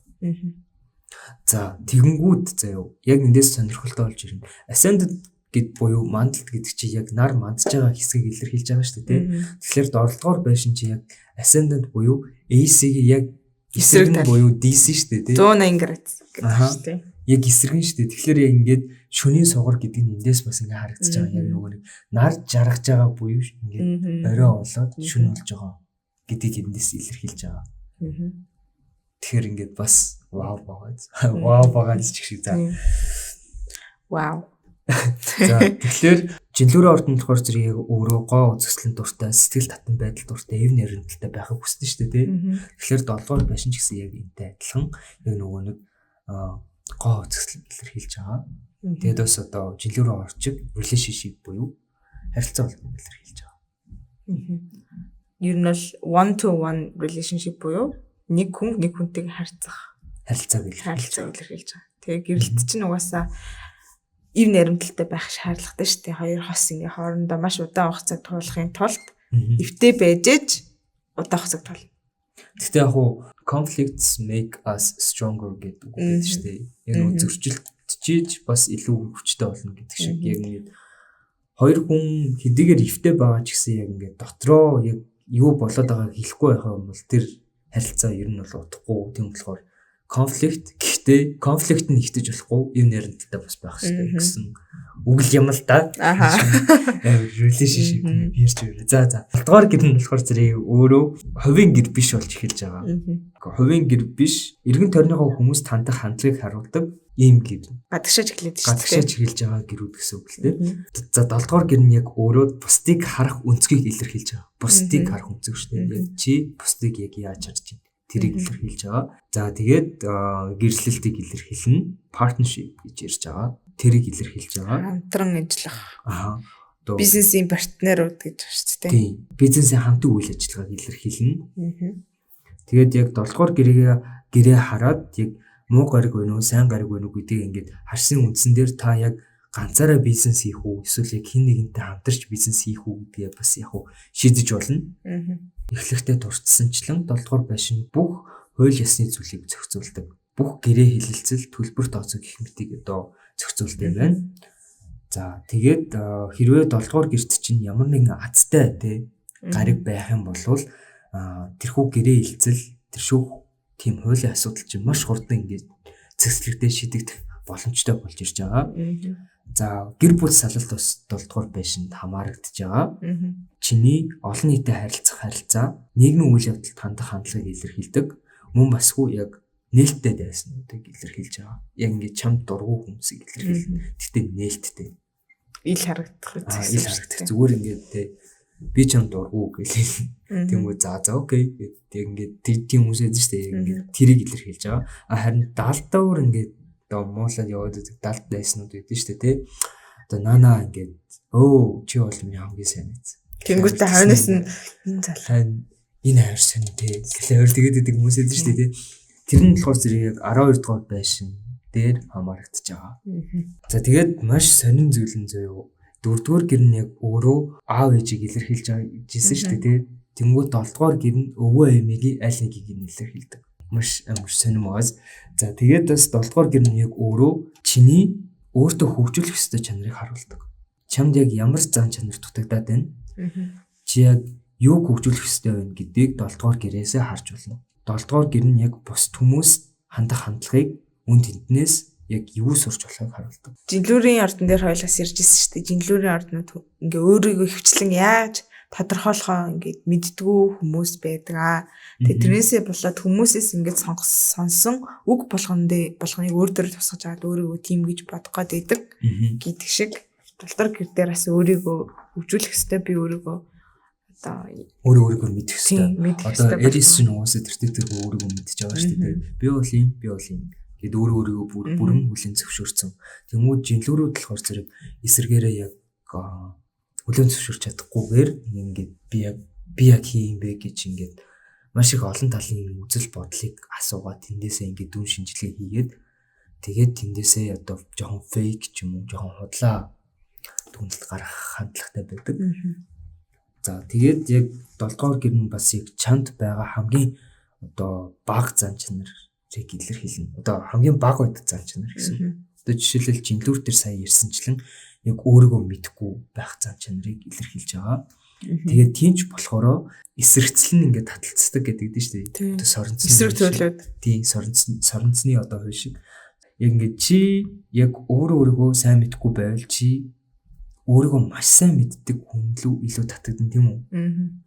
За тэгэнгүүт заяо яг эндээс сонирхолтой болж ирнэ. Ascended гэд буюу мандалт гэдэг чи яг нар мандж байгаа хэсгийг илэрхийлж байгаа шүү дээ. Тэгэхээр 7 дугаар байшин чи яг ascendant буюу AC-г яг эсрэг нь буюу DC шүү дээ. 180 градус гэдэг шүү дээ. Яг эсрэг нь шүү дээ. Тэгэхээр яг ингээд шөнийн сугар гэдэг нь эндээс бас ингээд харагдаж байгаа. Яг нөгөө нэг нар жаргаж байгаа буюу ингээд орой болоод шөнө болж байгаа гэдгийг эндээс илэрхийлж байгаа. Тэгэхээр ингээд бас вау байгаа. Вау байгаа ч гэх шиг за. Вау. За тэгэхээр жинлүүрийн орд нь болохоор зэрэг яг өөрөө гоо үзэсгэлэн дуртай, сэтгэл татан байдал дуртай, эв нэрнэлтэй байхыг хүсдэг шүү дээ, тий. Тэгэхээр 7 дугаар байшин ч гэсэн яг энтэй адилхан яг нөгөө нэг гоо үзэсгэлэн илэрхийлж байгаа. Тэгээд бас одоо жинлүүрийн орчиг relationship буюу харилцаа холбоог илэрхийлж байгаа. Ер нь бол one to one relationship буюу нэг хүн нэг хүнтэйг харьцах харилцааг илэрхийлж байгаа. Тэгээ гэрэлт чинь угаасаа ив наримталтай байх шаардлагатай шүү дээ. Хоёр хос ингээ хоорондоо маш удаан хугацаа туулахын тулд эвтэй байж ээж удаан хугацааг туулна. Гэхдээ яг хуу conflicts make us stronger гэдэг үг байдаг шүү дээ. Яг нөгөө зөрчилдөж бас илүү хүчтэй болно гэдэг шиг. Яг ингээд хоёр хүн хэдийгээр эвтэй байгаа ч гэсэн яг ингээд дотроо яг юу болоод байгааг хэлэхгүй байх юм бол тэр харилцаа ер нь бол удахгүй. Тийм болохоор conflict гэхдээ conflict нь ихтэж болохгүй, эв нэрнэлтэй бас байх хэрэгтэй гэсэн үг л юм л да. Аха. Relationship ярьж байна. За за. 7 дугаар гэр нь болохоор зэрэг өөрөө хувийн гэр биш болж эхэлж байгаа. Хувийн гэр биш, эргэн тойрныхоо хүмүүст хандах хандлагыг харуулдаг ийм гэр. Гадагшааж эхлээд шүү дээ. Гадагшааж эхэлж байгаа гэрүүд гэсэн үг л дээ. За 7 дугаар гэр нь яг өөрөө бусдыг харах өнцгийг илэрхийлж байгаа. Бусдыг харах өнцөг шүү дээ. Яг чи бусдыг яг яаж харж байна? Тэрийг илэрхийлж байгаа. За тэгээд гэрлэлтийг илэрхийлнэ. Partnership гэж ярьж байгаа. Тэрийг илэрхийлж байгаа. Хамтран ажиллах. Аа. Бизнесийн партнерууд гэж байна шүү дээ. Тийм. Бизнесийн хамтын үйл ажиллагааг илэрхийлнэ. Тэгээд яг 7 дугаар гэрээ хараад яг муу гариг байна уу, сайн гариг байна уу гэдгийг ингээд харсан үндсэн дээр та яг ганцаараа бизнес хийх үү, эсвэл яг хэн нэгэнтэй хамтарч бизнес хийх үү гэдгээ бас яг шийдэж болно. Эхлэхдээ дурдсанчлан 7 дугаар байшин бүх хууль ёсны зүйлийг зохицуулдаг. Бүх гэрээ хэлэлцэл, төлбөр тооцоо гэх мэтийг одоо зохицуулдаг юм байна. За тэгээд хэрвээ 7 дугаар гэрт чинь ямар нэгэн азтай тий гариг байх юм бол тэрхүү гэрээ хэлцэл, тэр шүүх тийм хуулийн асуудал чинь маш хурдан ингээд цэгцлэгдээ шийдэгдэх боломжтой болж ирж байгаа. За гэр бүл салалт бас 7 дугаар байшинд хамаарагдаж байгаа. Чиний олон нийтэд харилцах харилцаа, нийгмийн үйл явдалд хандах хандлагыг илэрхийлдэг. Мөн басгүй яг нээлттэй дайснуудыг илэрхийлж байгаа. Яг ингээд чамд дургүй хүмүүсийг илэрхийлнэ. Гэхдээ нээлттэй. Ил харагдах үз. Ил харагдах. Зүгээр ингээд те би чам дургу гэлээ. Тэнгүү за за окей гэдэг яг ингээд тийм хүмүүс байдаг шүү дээ. Яг ингээд тэрийг илэрхийлж байгаа. А харин далдуур ингээд одоо муулаад яваад байдаг далд дайснууд байдаг шүү дээ те. Одоо наана ингээд өө чи бол миний хамгийн сайн найз. Тэнгүүтээ хойноос нь энэ залуу энэ хайр сонь те. Гэлээ хоёр тэгээд байдаг хүмүүс байдаг шүү дээ те. Тэр нь болохоор зэрэг яг 12 дугаар байшин дээр хамаарагдаж байгаа. За тэгээд маш сонин зүйл нь зөө. Дөрөвдүгээр гэр нь яг өөрөө аав ээжийг илэрхийлж байгаа гэсэн шүү дээ тий. Тэнгүүд 7 дугаар гэр нь өвөө эмээгийн аль нэгийг нь илэрхийлдэг. Маш амар сонин байгаас. За тэгээд бас 7 дугаар гэр нь яг өөрөө чиний өөртөө хөгжүүлэх ёстой чанарыг харуулдаг. Чамд яг ямар зан чанар дутагдаад байна? Чи яг юуг хөгжүүлэх ёстой вэ гэдгийг 7 дугаар гэрээсээ харж болно. 7 дугаар гэр нь яг бусд хүмүүс хандах хандлагыг үн тэнтнээс яг юу сурч болохыг харуулдаг. Жинлүүрийн ордон дээр хоёлаас ярьж ирсэн шүү дээ. Жинлүүрийн орднууд ингээ өөрийгөө хөвчлэн яаж тодорхойлохоо ингээд мэддгүү хүмүүс байдаг аа. Тэгээ тэрнээсээ болоод хүмүүсээс ингээд сонсон үг болгоныг өөр дөр тусгаж аваад өөрийгөө тийм гэж бодох гээд байдаг гэдэг шиг. Долдор гэр дээр бас өөрийгөө хөгжүүлэх ёстой, би өөрийгөө одоо өөрийгөө мэдэх ёстой. Одоо Эрис чинь угаасаа тэр өөрийгөө мэдчихэж байгаа шүү дээ. Би бол ийм, би бол ийм гэд өөрөө өөрийгөө бүрэн хүлээн зөвшөөрсөн. Тэнгүүд жинлүүрүүд болохоор зэрэг эсэргээрээ яг хүлээн зөвшөөрч чадахгүйгээр ингээд би яг хий юм бэ гэж ингээд маш их олон талын үзэл бодлыг асуугаад тэндээсээ ингээд дүн шинжилгээ хийгээд тэгээд тэндээсээ одоо жоохон фейк ч юм уу жоохон худлаа дүгнэлт гаргах хандлагатай байдаг. За тэгээд яг 7 дугаар гэр нь бас яг чанд байгаа хамгийн одоо бага зан чанарыг илэрхийлнэ. Одоо хамгийн бага байдаг зан чанар гэсэн. Одоо жишээлбэл жинлүүр дээр сая ярьсанчлан яг өөрийгөө мэдэхгүй байх зан чанарыг илэрхийлж байгаа. Тэгээд тийм ч болохоор эсрэгцэл нь ингээд таталцдаг гэдэг дээ шүү дээ. Одоо соронцны эсрэг төлөөд. Тийм, соронцны одоо хууль шиг. Яг ингээд чи яг өөрөө өөрийгөө сайн мэдэхгүй байвал чи өөрийгөө маш сайн мэддэг хүн лүү илүү татагдана тийм үү?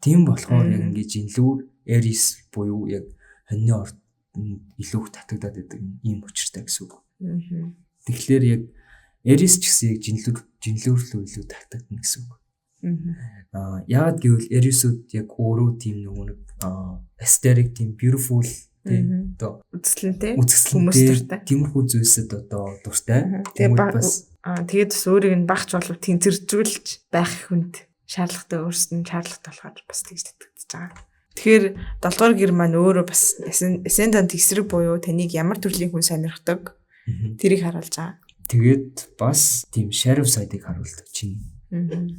Тийм болохоор яг ингээд жинлүүр Aries буюу яг хоньны орд илүү их татагдаад байдаг ийм учиртай гэсэн үг. Тэгэхээр яг Aries ч гэсэн яг жинлүүр лүү илүү татагдана гэсэн үг. Яагаад гэвэл Aries-үүд яг өөрөө тийм нөгөө нэг aesthetic, тийм beautiful тийм одоо үзэсгэлэнтэй хүмүүс дуртай. Тиймэрхүү зүйлсэд одоо дуртай. Тэгээ бас тэгээд бас өөрийг нь багч болов тэнцвэржүүлж байх хүнд шаардлагатай, өөрсдөд нь шаардлагатай болохоор бас тэгж татагдчихж байгаа. Тэгэхээр 7 дугаар гэр маань өөрөө бас ascendant эсрэг буюу таныг ямар төрлийн хүн сонирхдаг тэрийг харуулж байгаа. Тэгээд бас тийм shadow side-ыг харуулдаг чинь.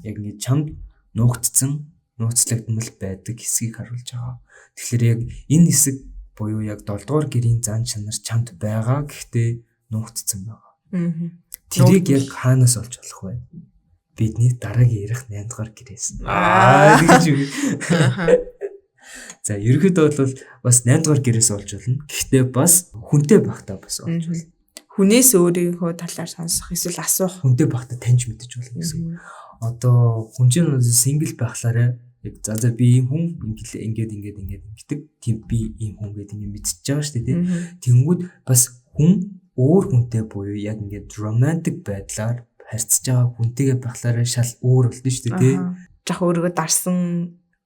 Яг ингэ чамд нуугдсан, нууцлагдмал байдаг хэсгийг харуулж байгаа. Тэгэхээр яг энэ хэсэг буюу яг 7 дугаар гэрийн зан чанар чамд байгаа гэхдээ нуугдсан байгаа. Тэрийг яг хаанаас олж болох вэ? Бидний дараагийн ярих 8 дугаар гэрээс. Тэгж юу. За ерөнхийдөө бол бас 8 дугаар гэрээс олж болно. Гэхдээ бас хүнтэй байхдаа бас олж болно. Хүнээс өөрийнхөө талаар сонсох эсвэл асуух. Хүнтэй байхдаа таньж мэдэж болно гэсэн үг. Одоо хүн чинь single байхлаараа яг за би ийм хүн ингээд ингээд ингээд гэдэг тийм би ийм хүн гэдэг ингээд мэдчихэж байгаа шүү дээ тийм. Тэнгүүд бас хүн өөр хүнтэй буюу яг ингээд романтик байдлаар харьцаж байгаа хүнтэйгээ байхлаараа шал өөр болно шүү дээ тийм. Жах өөрийгөө дарсан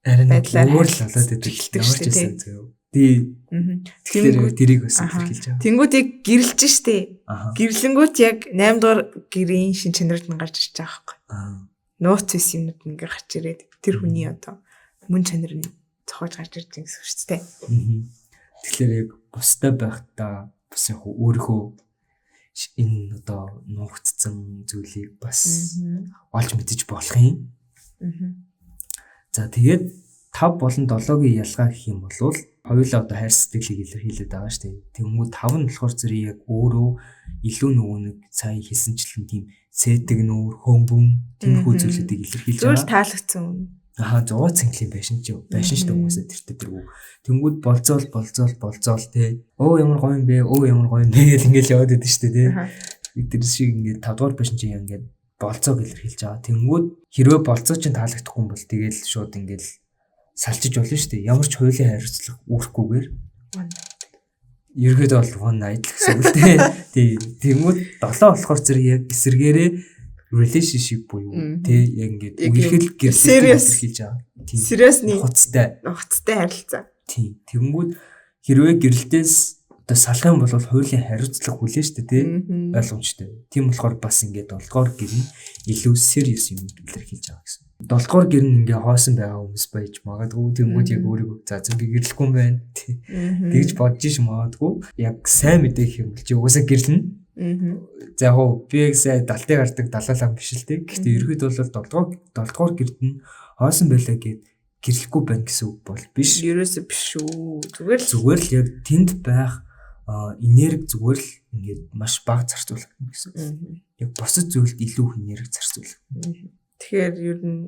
байдлаар өөр л болоод идэг шүү дээ. Тий. Тэгэхээр тэрийг бас илэрхийлж байгаа. Тэнгүүд яг гэрэлж штэ. Гэрлэнгүүт яг 8 дугаар гэрийн шин чанарууд нь гарч ирж байгаа байхгүй. Нууц ус юмнууд ингээ гарч ирээд тэр хүний одоо мөн чанар нь зохиож гарч ирж байгаа гэсэн үг шүү дээ. Тэгэхээр яг бустай байхдаа бас яг өөрийнхөө энэ одоо нуугдсан зүйлийг бас олж мэдэж болох юм. За тэгээд 5 болон 7-гийн ялгаа гэх юм бол хоёулаа одоо хайр сэтгэлийг илэрхийлээд байгаа шүү дээ. Тэнгүүд 5 нь болохоор зэрэг яг өөрөө илүү нөгөө нэг сая хэлсэнчлэн тийм сэтг нүүр, хөмбөн тиймэрхүү зүйлүүдийг илэрхийлж байгаа. Зүйл таалагдсан. Аха, 100 цэнгэлийн байшин ч байшин шүү дээ угаасаа тэртээ тэргүй. Тэнгүүд болзоол тий. Өө ямар гоё юм бэ? Өө ямар гоё юм бэ гэл ингээл яваад идэв шүү дээ тий. Тэр шиг ингээд 5 дугаар байшин чинь ингээд болцоог илэрхийлж байгаа. Тэнгүүд хэрвээ болцоо чинь таалагдахгүй юм бол тэгэл шууд ингээл салчиж болно шүү дээ. Ямар ч хуулийн хариуцлага үүрэхгүйгээр. Ерөөдөө бол one night л гэсэн үг л дээ. Тий. Тэнгүүд 7 болохоор зэрэг яг эсэргээрээ relationship буюу тий яг ингээд үерхэл гэрлэлтийг илэрхийлж байгаа. Тийм. Seriously хуцтай харилцаа. Тийм. Тэгэнгүүт хэрвээ гэрэлтээс одоо салах юм бол хуулийн хариуцлага хүлээн шүү дээ тий. Ойлгомжтой. Тийм болохоор бас ингээд 7 дугаар гэр нь илүү serious юм илэрхийлж байгаа гэсэн. 7 дугаар гэр нь ингээ хоосон байгаа хүмүүс байж магадгүй. Тэнгүүд яг өөрийгөө за зэн би гэрлэхгүй юм байна. Тэгж бодож ш магадгүй. Яг сайн мэдээ гэх юм бол чи угаасаа гэрлэнэ. За яг хоо би яг сайн далтыг гардаг далаалаа биш л дээ. Гэхдээ ерөөд бол 7 дугаар гэрд нь хоосон байлаа гэд гэрлэхгүй байна гэсэн үг бол биш. Ерөөсөө биш шүү. Зүгээр л яг тэнд байх энерги зүгээр л ингээд маш бага зарцуулагдана гэсэн. Яг бусад зүйлд илүү их энерги зарцуулагдана. Тэгэхээр ер нь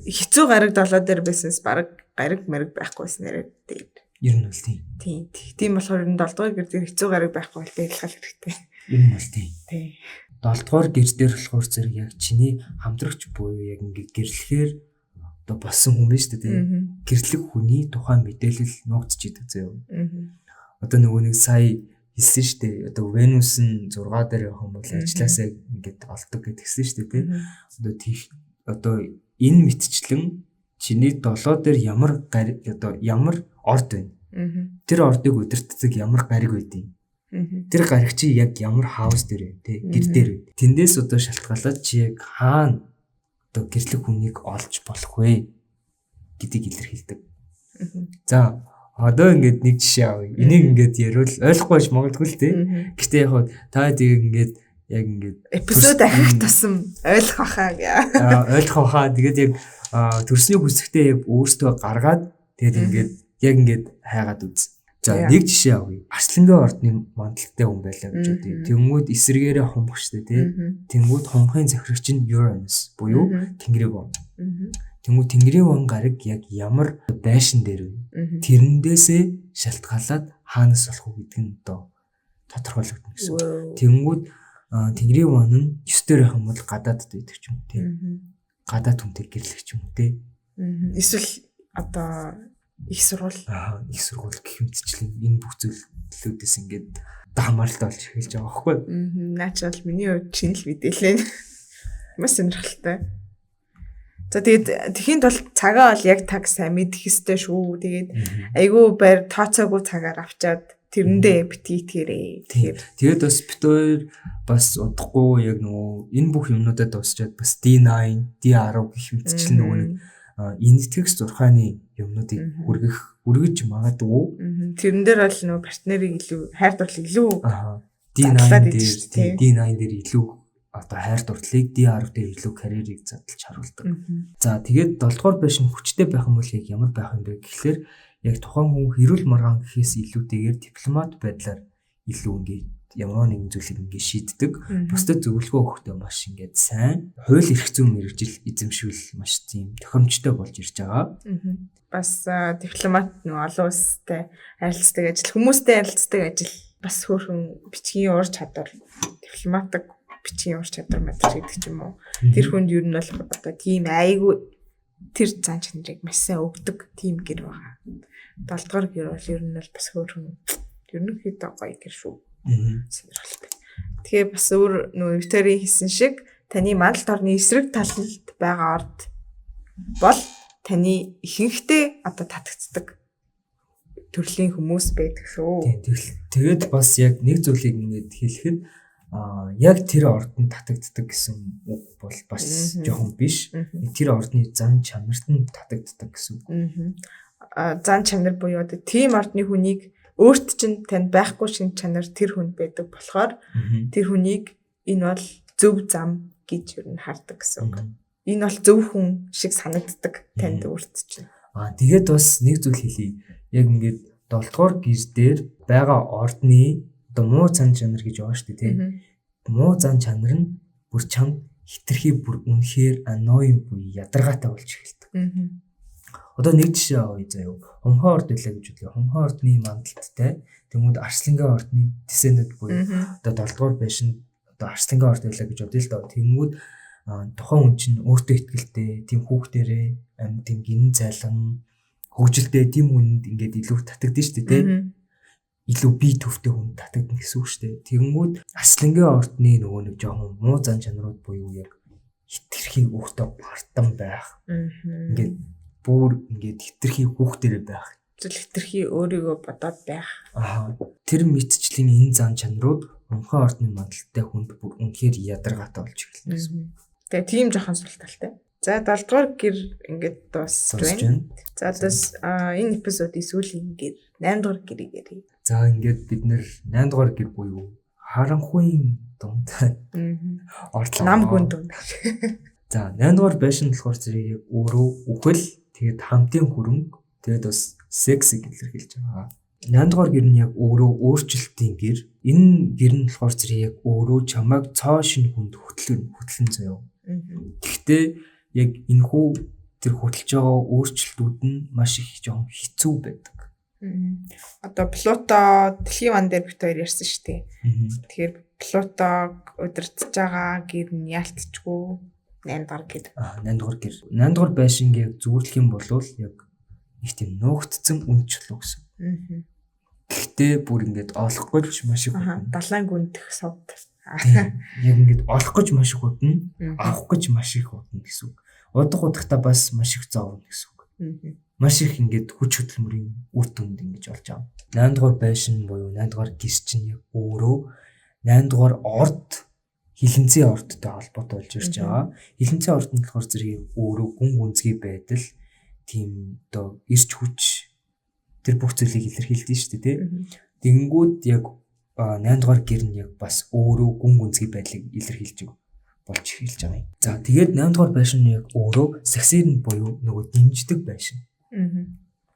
хэцүү гараг долоо дээр байсанс бараг гараг мэрэг байхгүйсэн нэрээ дээр. Ер нь бол тийм. Тийм. Тийм болохоор ер нь 7 дугаар гэр дээр хэцүү гараг байхгүй бол дээрлэх хэрэгтэй. Ер нь бол тийм. Тийм. 7 дугаар гэр дээр болохоор зэрэг яг чиний хамтрагч буюу яг ингээд гэрлэхээр одоо болсон хүн байна шүү дээ. Гэрлэх хүний тухайн мэдээлэл нуугдж идэг заяа. Одоо нөгөө нэг сая хэлсэн шүү дээ. Одоо Венус нь 6 дээр явах юм бол ажилласаа ингээд олдог гэдгсэн шүү дээ, тий. Одоо тийх одоо энэ мэтчлэн чиний 7 дээр ямар одоо ямар орд байна. Тэр ордыг удирддаг ямар гариг байдیں۔ Тэр гариг чи яг ямар хаус дээр вэ, тий? Гэр дээр вэ. Тэндээс одоо шалтгаалаад чи яг хаана одоо гэрлэх хүнийг олж болох вэ гэдгийг илэрхийлдэг. За одоо ингээд нэг жишээ авъя. Энийг ингээд яриул ойлгохгүй байж магадгүй л тий. Гэтэ яг хаа та тийг ингээд яг ингээд эпизод ахих тусам ойлгох хаа гэ. Ойлгох хаа. Тэгээд яг төрсний хүсэхтэй яг өөртөө гаргаад тэгээд ингээд яг ингээд хайгаад үз. За нэг жишээ авъя. Арслангийн ордны мандалтай хүн байлаа гэж бодъё. Тэнгүүд эсрэгээрээ хумх штэ тий. Тэнгүүд хумхын захирагч нь Uranus буюу Тэнгэрийн вон. Тэнгүүд Тэнгэрийн вон гараг яг ямар байшин дээр вэ? Тэрэндээсээ шалтгаалаад хаанаас болох уу гэдэг нь одоо тодорхойлогдно гэсэн. Тэнгүүд Тэнгэрийн вон нь 9 дээр байх юм бол гадаадд байдаг ч юм уу тий. Гадаад хүнтэй гэрлэх ч юм уу тий. Эсвэл одоо их сургууль. Их сургууль гэх мэтчлэн энэ бүх зүйлүүдээс ингээд хамааралтай болж эхэлж байгаа байхгүй. Наач бол миний хувьд шинэ л мэдээлээ. Маш сонирхолтой. За тэгээд тэхийн тулд цагаа бол яг таг сайн мэдэх ёстой шүү. Тэгээд айгүй байр тооцоогүй цагаар авчаад тэрэндээ битгий итгээрэй. Тэгэхээр тэгээд бас бит хоёр бас удахгүй яг нөгөө энэ бүх юмнуудаа дуусчаад бас D9, D10 гэх мэтчлэн нөгөө нэг энэтхэгс зурхааны юмнуудыг хүргэж магадгүй. Тэрэн дээр бол нөгөө партнерыг илүү хайр дурлал илүү D9 дээр D9 дээр илүү одоо хайр дурлалыг D10 дээр илүү карьерийг задлж харуулдаг. За тэгээд 7 дугаар байшин хүчтэй байх юм бол яг ямар байх юм бэ гэхлээр яг тухайн хүн хэрүүл маргаан гэхээс илүүтэйгээр дипломат байдлаар илүү ингээд ямар нэгэн зүйлийг ингээд шийддэг. Бусдад зөвлөгөө өгөхдөө маш ингээд сайн хууль эрх зүйн мэргэжил эзэмшүүл маш тийм тохиромжтой болж ирж байгаа. Бас дипломат нөгөө олон улстай харилцдаг ажил, хүмүүстэй харилцдаг ажил бас хөөрхөн бичгийн ур чадвар, дипломатик бичгийн ур чадвар мадар гэдэг ч юм уу. Тэр хүнд ер нь бол одоо тийм айгүй тэр зан чанарыг маш сайн өгдөг тийм гэр байгаа. 7 дугаар гэр бол ер нь бол бас хөөрхөн ерөнхийдөө гоё гэр шүү. Сонирхолтой. Тэгэхээр бас өөр нөгөө Викторийн хэлсэн шиг таны мандалт орны эсрэг талд байгаа орд бол таны ихэнхдээ одоо татагддаг төрлийн хүмүүс байдаг шүү. Тийм. Тэгээд бас яг нэг зүйлийг ингээд хэлэхэд яг тэр ордонд татагддаг гэсэн үг бол бас жоохон биш. Тэр ордны зан чанарт нь татагддаг гэсэн үг. Зан чанар буюу одоо тийм ордны хүнийг өөрт чинь танд байхгүй шин чанар тэр хүнд байдаг болохоор тэр хүнийг энэ бол зөв зам гэж ер нь хардаг гэсэн үг. Энэ бол зөв хүн шиг санагддаг танд өөрт чинь. Тэгээд бас нэг зүйл хэлье. Яг ингээд 7 дугаар гэр дээр байгаа ордны одоо муу зан чанар гэж байгаа шүү дээ, тий. Муу зан чанар нь бүр чамд хитрхи бүр үнэхээр annoying буюу ядаргаатай болж эхэлдэг. Одоо нэг жишээ авъя заяа. Хумхаа орд байлаа гэж бодлоо. Хумхаа ордны мандалттай тэнгууд Арслангийн ордны десентэд буюу одоо 7 дугаар байшин одоо Арслангийн орд байлаа гэж бодъё л доо. Тэнгууд тухайн хүн чинь өөртөө ихтгэлтэй, тийм хүүхдэрээ тийм гинэн цайлган хөгжилтэй тийм хүнд ингээд илүү татагдсан шүү дээ, тий. илүү бие төвтэй хүн татагдана гэсэн үг шүү дээ. Тэгэнгүүт Аслангийн ордны нөгөө нэг жоохон муу зан чанарууд буюу яг хитрхи өөртөө бартан байх. Ингээд бүр ингээд хитрхи хүүхдэрээ байх. Зүйл хитрхи өөрийгөө бодоод байх. Аа. Тэр мэтчлийн энэ зан чанарууд Унхан ордны мандалтай хүнд бүр үнэхээр ядаргаатай болж эхэлнэ гэсэн. Тэгээ тийм жоохон сул талтай. За 7 дугаар гэр ингээд дуусч байна. За бас энэ эпизодын сүүлийн гэр 8 дугаар гэрийг ярив. За ингээд бид нэр 8 дугаар гэр буюу харанхуйн дунд орлоо. Нам гүн дунд. За 8 дугаар байшин болохоор зэрэг яг өөрөө үхэл, тэгээд хамтын хөрөнгө, тэгээд бас сексийг илэрхийлж байгаа. 8 дугаар гэр нь яг өөрөө өөрчлөлтийн гэр. Энэ гэр нь болохоор зэрэг яг өөрөө чамайг цоо шинэ хүнд хөтлөн заяа. Гэхдээ яг энэхүү тэр хөтлөж байгаа өөрчлөлтүүд нь маш их жоохон хэцүү байдаг. Одоо Плуто дэлхийн ван дээр бит хоёр ярьсан шүү дээ. Тэгэхээр Плутог удирдах байгаа гэр нь яалтчгүй 8 дугаар гэр. 8 дугаар гэр. 8 дугаар байшинг яг зүрхлэх юм бол яг нэг тийм нуугдсан үн чулуу гэсэн. Гэхдээ бүр ингээд олох гэж маш их удна. Далайн гүндэх сувд. Яг ингээд олох гэж маш их удна, авах гэж маш их удна гэсэн үг. Удах удахтаа бас маш их зовно гэсэн үг. Маш их ингээд хүч хөдөлмөрийн үр дүнд ингэж олж авна. 8 дугаар байшин буюу 8 дугаар гэр чинь яг өөрөө 8 дугаар орд хилэнцгийн ордтой холбоотой болж ирж байгаа. Хилэнцгийн орд нь болохоор зэрэг өөрөө гүн гүнзгий байдал, тийм одоо эрч хүч тэр бүх зүйлийг илэрхийлдэг шүү дээ, тий. Тэгэнгүүт яг 8 дугаар гэр нь яг бас өөрөө гүн гүнзгий байдлыг илэрхийлж болж эхэлж байгаа юм. За тэгээд 8 дугаар байшин нь яг өөрөө саксерн буюу нөгөө дэмждэг байшин.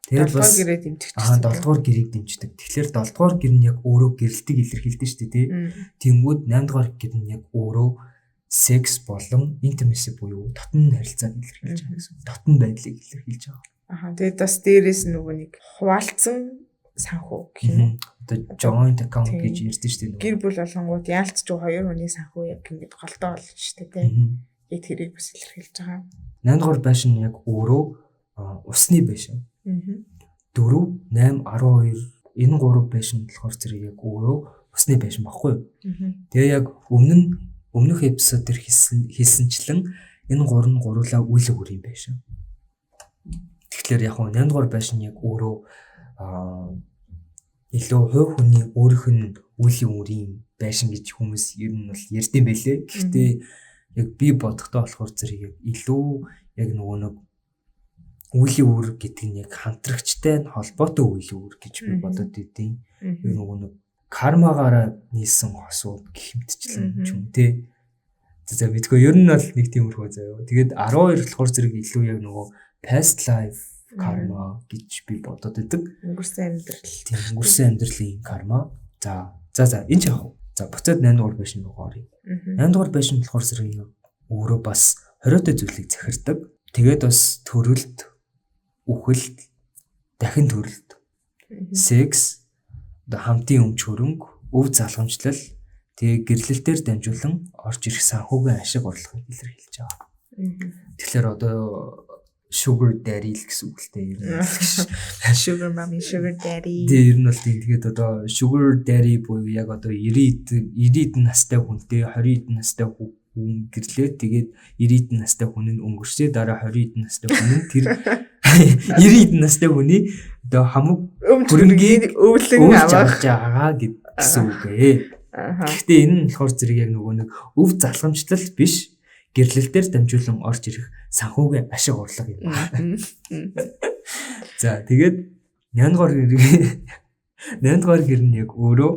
Тэгээд бас 7 дугаар гэрээ дэмждэг. 7 дугаар гэрээг дэмждэг. Тэгэхээр 7 дугаар гэр нь яг өөрөө гэрэлтийг илэрхийлдэг шүү дээ, тий. Тэнгүүд 8 дугаар гэр нь яг өөрөө секс болон intimacy буюу дотн харилцааг илэрхийлж байгаа гэсэн. Дотн байдлыг илэрхийлж байгаа. Аха. Тэгээд бас дээрээс нөгөө нэг хуваалцсан санхүү гэх юм уу? Одоо joint account гэж ярьдэн шүү дээ. Гэр бүл болонгууд яалтч хоёр хүний санхүү яг ингээд голдоо болно шүү дээ, тий. Яг тэрийг бас илэрхийлж байгаа. 8 дугаар байшин яг өөрөө усны байшин. 4, 8, 12 энэ гурав байшин болохоор зэрэг яг өөрөө усны байшин баггүй юу? Тэгээ яг өмнөх эпизод дээр хэлсэнчлэн энэ гурав нь гурлаа үйл өгөр юм байшин. Тэгэхээр яг 8 дугаар байшин яг өөрөө илүү хувь хүний өөрийнх нь үеийн үрийн байшин гэж хүмүүс ер нь бол ярьдсан байлээ. Гэхдээ яг би бодохдоо болохоор зэрэг яг илүү яг нөгөө нэг үеийн үр гэдэг нь яг хамтрагчтай нь холбоотой үеийн үр гэж би бодод идэв. Яг нөгөө нэг кармагаараа нийлсэн хосууд гэх мэтчлэн ч юм те. За мэдгүй ер нь бол нэг тиймэрхүү заяа. Тэгээд 12 болохоор зэрэг илүү яг нөгөө past life карма гэж би бодод идэг. Өнгөрсөн амьдрал. Тийм, өнгөрсөн амьдралын карма. За энэ ч яг. За буцаад 8 дугаар байшин руу оръё. 8 дугаар байшин болохоор зэрэг өөрөө бас хориотой зүйлийг захирдаг. Тэгээд бас төрөлт, үхэлт, дахин төрөлт, секс, одоо хамтын өмч хөрөнгө, өв залгамжлал, тэгээ гэрлэлтээр дамжуулан орж ирэх санхүүгийн ашиг орлогыг илэрхийлж байгаа. Тэгэхээр одоо sugar daddy л гэсэн үг л дээ ер нь. Sugar mommy, sugar daddy. Тэгээ ер нь бол тийм. Тэгээд одоо sugar daddy буюу яг одоо 90 настай хүнтэй 20 настай хүн гэрлээ. Тэгээд 90 настай хүн нь өнгөрсөө дараа 20 настай хүн нь тэр 90 настай хүний одоо хамаг хөрөнгийг өвлөн авах байгаа гэсэн үг ээ. Гэхдээ энэ нь болохоор зэрэг яг нөгөө нэг өв залхамжлал биш, гэрлэлтээр дамжуулан орж ирэх санхүүгийн ашиг орлого юм байна. За тэгээд 8 дугаар гэр нь яг өөрөө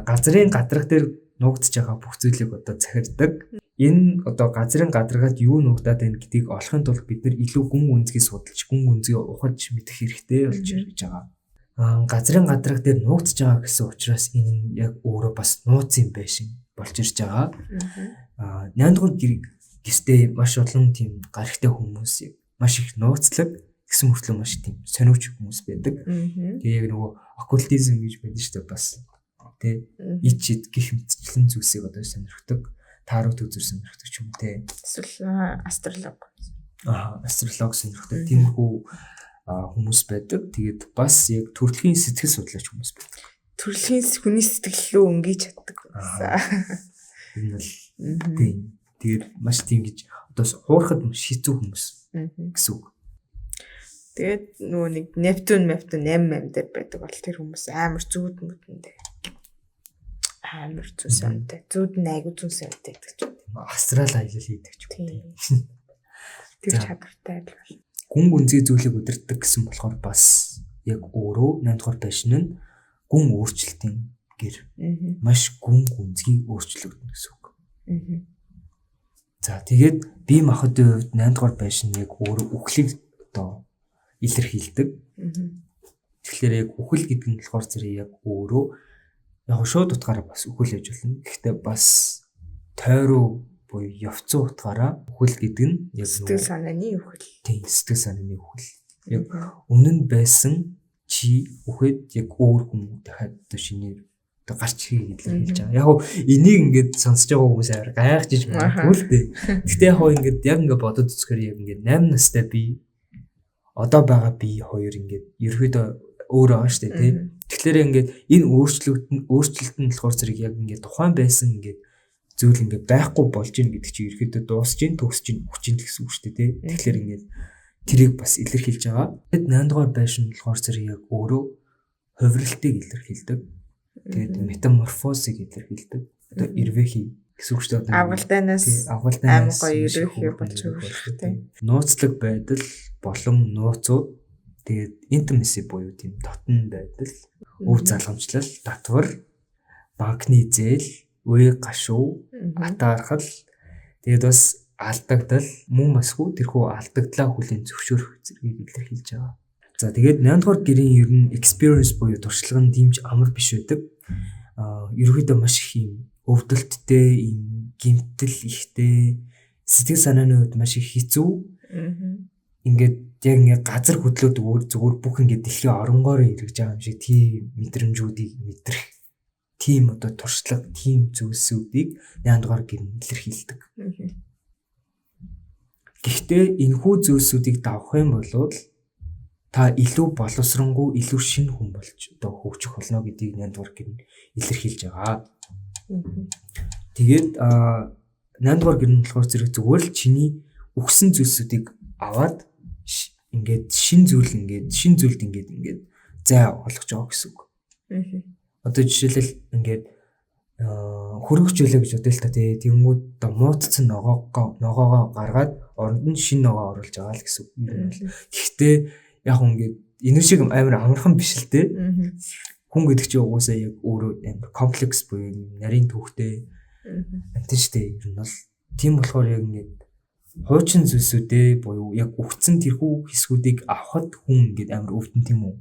газрын гадрах дээр нуугдж байгаа бүх зүйлийг одоо захирдаг. Энэ одоо газрын гадаргаад юу нуугдаад байна гэдгийг олохын тулд бид нар илүү гүн гүнзгий судалж, гүн гүнзгий ухаж мэдэх хэрэгтэй болж ирж байгаа. Газрын гадрах дээр нуугдж байгаа гэсэн учраас энэ нь яг өөрөө бас нууцын байшин болж ирж байгаа. 8 дугаар гэртээ маш олон тийм гаригтай хүмүүс маш их нууцлаг гэсэн мөртлөө маш тийм сониуч хүмүүс байдаг. Тэгээ яг нөгөө оккультизм гэж байдаг шүү дээ бас тий. Ич ид гих мэтчлэн зүйлсийг одоо сонирхдаг, тааруу төгзөр сонирхдаг ч юм уу тий. Эсвэл астролог. Астролог сонирхдаг тиймэрхүү хүмүүс байдаг. Тэгээд бас яг төрөлхийн сэтгэл судлаач хүмүүс байдаг. Төрөлхийн хүний сэтгэл рүү өнгөж чаддаг гэсэн. Энэ бол тийм. Тэгээд маш тийм гэж одоо хуурахад маш хэцүү хүмүүс гэсэн үг. Тэгээд нөгөө нэг Нептун 8 8 дээр байдаг бол тэр хүмүүс амар зүүд мүдэндээ. Амар зүүн сонтой. Зүүд нь айгу зүүн сонтой гэдэг ч юм. Астрал аялал хийдэг ч юм. Тэр чадвартай л бол. Гүн гүнзгий зүйлийг удирддаг гэсэн болохоор бас яг өөрөө 8 дугаар байшин нь гүн өөрчлөлтийн гэр. Маш гүн гүнзгий өөрчлөгдөнө гэсэн үг. За тэгээд бие махбодын хувьд 8 дугаар байшин яг өөрөө үхлийг одоо илэрхийлдэг. Тэгэхээр яг үхэл гэдэг нь болохоор зэрэг яг өөрөө яг шууд утгаараа бас үхэл яж болно. Гэхдээ бас тойроо буюу явцсан утгаараа үхэл гэдэг нь яг сэтгэл санааны үхэл. Тийм, сэтгэл санааны үхэл. Яг өмнө нь байсан чи үхэд яг өөр хүн дахиад одоо шинээр одоо гарч ирэх илэрхийлж байгаа. Яг энийг ингээд сонсож байгаа хүмүүс амар гайхаж магадгүй л дээ. Гэхдээ яг ингээд яг ингээд бодод үзэхээр яг ингээд 8 настай би одоо байгаа би хоёр ингээд ерөөдөө өөр байгаа шүү дээ, тий. Тэгэхээр ингээд энэ өөрчлөлт нь болохоор зэрэг яг ингээд тухайн байсан ингээд зүйл ингээд байхгүй болж ийн гэдэг чинь ерөөдөө дуусч ийн, төгсөж ийн, өгч ийн гэсэн үг шүү дээ, тий. Тэгэхээр ингээд тэрийг бас илэрхийлж байгаа. Тэгэд 8 дугаар байшин болохоор зэрэг яг өөрөө хувиралтыг илэрхийлдэг. Тэгээд метаморфозыг илэрхийлдэг. Одоо эрвэхий гэсэн үг шүү дээ. Авгалдаанаас амар гоё эрвэхий болж өгөх тий. Нууцлаг байдал болон нууцуд, тэгээд intimacy буюу тийм дотн байдал, өв залгамжлал, татвар, банкны зээл, үе гашуу, атаархал, тэгээд бас алдагдал, мөн масгүй тэрхүү алдагдлаа хүлээн зөвшөөрөх зэргийг илэрхийлж байгаа. За тэгээд 8 дугаар гэрийн ер нь experience буюу туршлага нь димж амар биш байдаг. Ерөнхийдөө маш их юм өвдөлттэй, юм гэмтэл ихтэй, сэтгэл санааны хувьд маш их хэцүү. Ингээд яг ингээд газар хөдлөөд өөр зүгээр бүх ингээд дэлхийн оронгоор эргэж байгаа юм шиг тийм мэдрэмжүүдийг мэдрэх тийм одоо туршлага, тийм зүйлсүүдийг 8 дугаар гэр нь илэрхийлдэг. Гэхдээ энэхүү зүйлсүүдийг давах юм бол та илүү боловсронгуй, илүү шинэ хүн болж одоо хөгжих болно гэдгийг 8 дугаар гэр нь илэрхийлж байгаа. Тэгээд 8 дугаар гэр нь болохоор зэрэг зүгээр л чиний өгсөн зүйлсүүдийг аваад ингээд шин зүйл ингээд шин зүйлд ингээд ингээд зай олгож байгаа гэсэн үг. Одоо жишээлбэл ингээд хөргөч үлээ гэж бодъё л та тий. Тэнгүүд одоо муутцсан ногоогоо гаргаад оронд нь шин ногоо оруулж байгаа л гэсэн үг юм бол. Гэхдээ яг хүн ингээд энэ шиг амар амархан биш л дээ. Хүн гэдэг чинь угаасаа яг өөрөө амар комплекс буюу нарийн түүхтэй амтэн штэ. Ер нь бол тийм болохоор яг ингээд хуучин зүйлсүүдээ буюу яг үхсэн тэрхүү хэсгүүдийг авахд хүн ингээд амар өвдөн тийм үү.